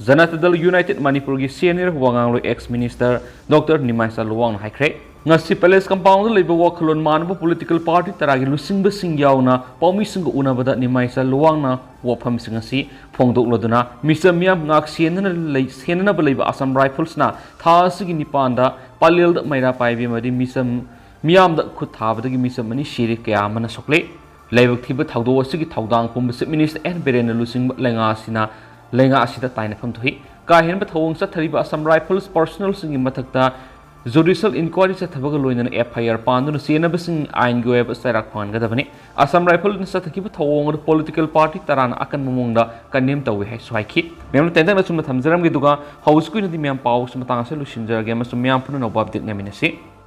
ꯖꯅꯇꯥ ꯗꯜ ꯌꯨꯅꯥꯏꯇꯦꯗ ꯃꯅꯤꯄꯨꯔꯒꯤ ꯁꯦꯅꯤꯌꯔ ꯋꯥ ꯉꯥꯡꯂꯣꯏ ꯑꯦꯛꯁ ꯃꯤꯅꯤꯁꯇꯔ ꯗꯣꯛꯇꯔ ꯅꯤꯃꯥꯏꯆꯥ ꯂꯨꯋꯥꯡꯅ ꯍꯥꯏꯈ꯭ꯔꯦ꯫ ꯉꯁꯤ ꯄꯦꯂꯦꯁ ꯀꯝꯄꯥꯎꯟꯗ ꯂꯩꯕ ꯋꯥꯈꯜꯂꯣꯟ ꯃꯥꯟꯅꯕ ꯄꯣꯂꯤꯇꯤꯀꯦꯜ ꯄꯥꯔꯇꯤ ꯇꯔꯥꯒꯤ ꯂꯨꯆꯤꯡꯕꯁꯤꯡ ꯌꯥꯎꯅ ꯄꯥꯎꯃꯤꯁꯤꯡꯒ ꯎꯅꯕꯗ ꯅꯤꯃꯥꯏꯆꯥ ꯂꯨꯋꯥꯡꯅ ꯋꯥꯐꯝꯁꯤꯡ ꯑꯁꯤ ꯐꯣꯡꯗꯣꯛꯂꯗꯨꯅ ꯃꯤꯆꯝ ꯃꯤꯌꯥꯝ ꯉꯥꯛ ꯁꯦꯟꯅꯅ ꯂꯩ-, ꯁꯦꯟꯅꯅꯕ ꯂꯩꯕ ꯑꯁꯥꯝ ꯔꯥꯏꯐꯜꯁꯅ ꯊꯥ ꯑꯁꯤꯒꯤ ꯅꯤꯄꯥꯟꯗ ꯄꯂꯦꯜꯗ ꯃꯩꯔꯥ ꯄꯥꯏꯕꯤ ꯑꯃꯗꯤ ꯃꯤꯆꯝ ꯃꯤꯌꯥꯝꯗ ꯈꯨꯠ ꯊꯥꯕꯗꯒꯤ ꯃꯤꯆꯝ ꯑꯅꯤ ꯁꯤꯔꯦ, ꯀꯌꯥ ꯑꯃꯅ ꯁꯣꯛꯂꯦ꯫ ꯂꯥꯏꯕꯛ ꯊꯤꯕ ꯊꯧꯗꯣꯛ ꯑꯁꯤꯒꯤ ꯊꯧꯗꯥꯡ ꯄꯨꯝꯕ ꯆꯤꯐ ꯃꯤꯅꯤꯁꯇꯔ ꯑꯦꯟ ꯕꯤꯔꯦꯟꯅ ꯂꯨꯆꯤꯡꯕ ꯂꯩꯉꯥꯛ ꯑꯁꯤꯅ, ꯂꯩꯉꯥꯛ ꯑꯁꯤꯗ ꯇꯥꯏꯅꯐꯝ ꯊꯣꯛꯏ꯫ ꯀꯥ ꯍꯦꯟꯕ ꯊꯧꯑꯣꯡ ꯆꯠꯊꯔꯤꯕ ꯑꯁꯥꯝ ꯔꯥꯏꯐꯜꯁ ꯄꯔꯁꯅꯦꯜꯁꯤꯡꯒꯤ ꯃꯊꯛꯇ ꯖꯨꯗꯤꯁꯤꯌꯦꯜ ꯏꯟꯀ꯭ꯋꯥꯏꯔꯤ ꯆꯠꯊꯕꯒ ꯂꯣꯏꯅꯅ ꯑꯦꯐ ꯑꯥꯏ ꯑꯥꯔ ꯄꯥꯟꯗꯨꯅ ꯆꯦꯟꯅꯕꯁꯤꯡ ꯑꯥꯏꯟꯒꯤ ꯑꯣꯏꯕ ꯆꯩꯔꯥꯛ ꯐꯪꯍꯟꯒꯗꯕꯅꯤ꯫ ꯑꯁꯥꯝ ꯔꯥꯏꯐꯜꯅ ꯆꯠꯊꯈꯤꯕ ꯊꯧꯑꯣꯡ ꯑꯗꯨ ꯄꯣꯂꯤꯇꯤꯀꯦꯜ ꯄꯥꯔꯇꯤ ꯇꯔꯥꯅ ꯑꯀꯟꯕ ꯃꯑꯣꯡꯗ ꯀꯟꯗꯦꯝ ꯇꯧꯏ ꯍꯥꯏꯁꯨ ꯍꯥꯏꯈꯤ꯫ ꯃꯌꯥꯝꯅ ꯇꯦꯟꯇꯛꯅ ꯆꯨꯝꯅ ꯊꯝꯖꯔꯝꯒꯦ, ꯑꯗꯨꯒ ꯍꯧꯖꯤꯛꯀꯤ ꯑꯣꯏꯅꯗꯤ ꯃꯌꯥꯝ ꯄꯥꯎꯁꯤ ꯃꯇꯥꯡ ꯑꯁꯤꯗ ꯂꯣꯏꯁꯤꯟꯖꯔꯒꯦ ꯑꯃꯁꯨꯡ ꯃꯌꯥꯝ ꯄꯨꯝꯅꯃꯛ ꯑꯞꯗꯦꯠ ꯉꯥꯏꯃꯤꯟꯅꯁꯤ꯫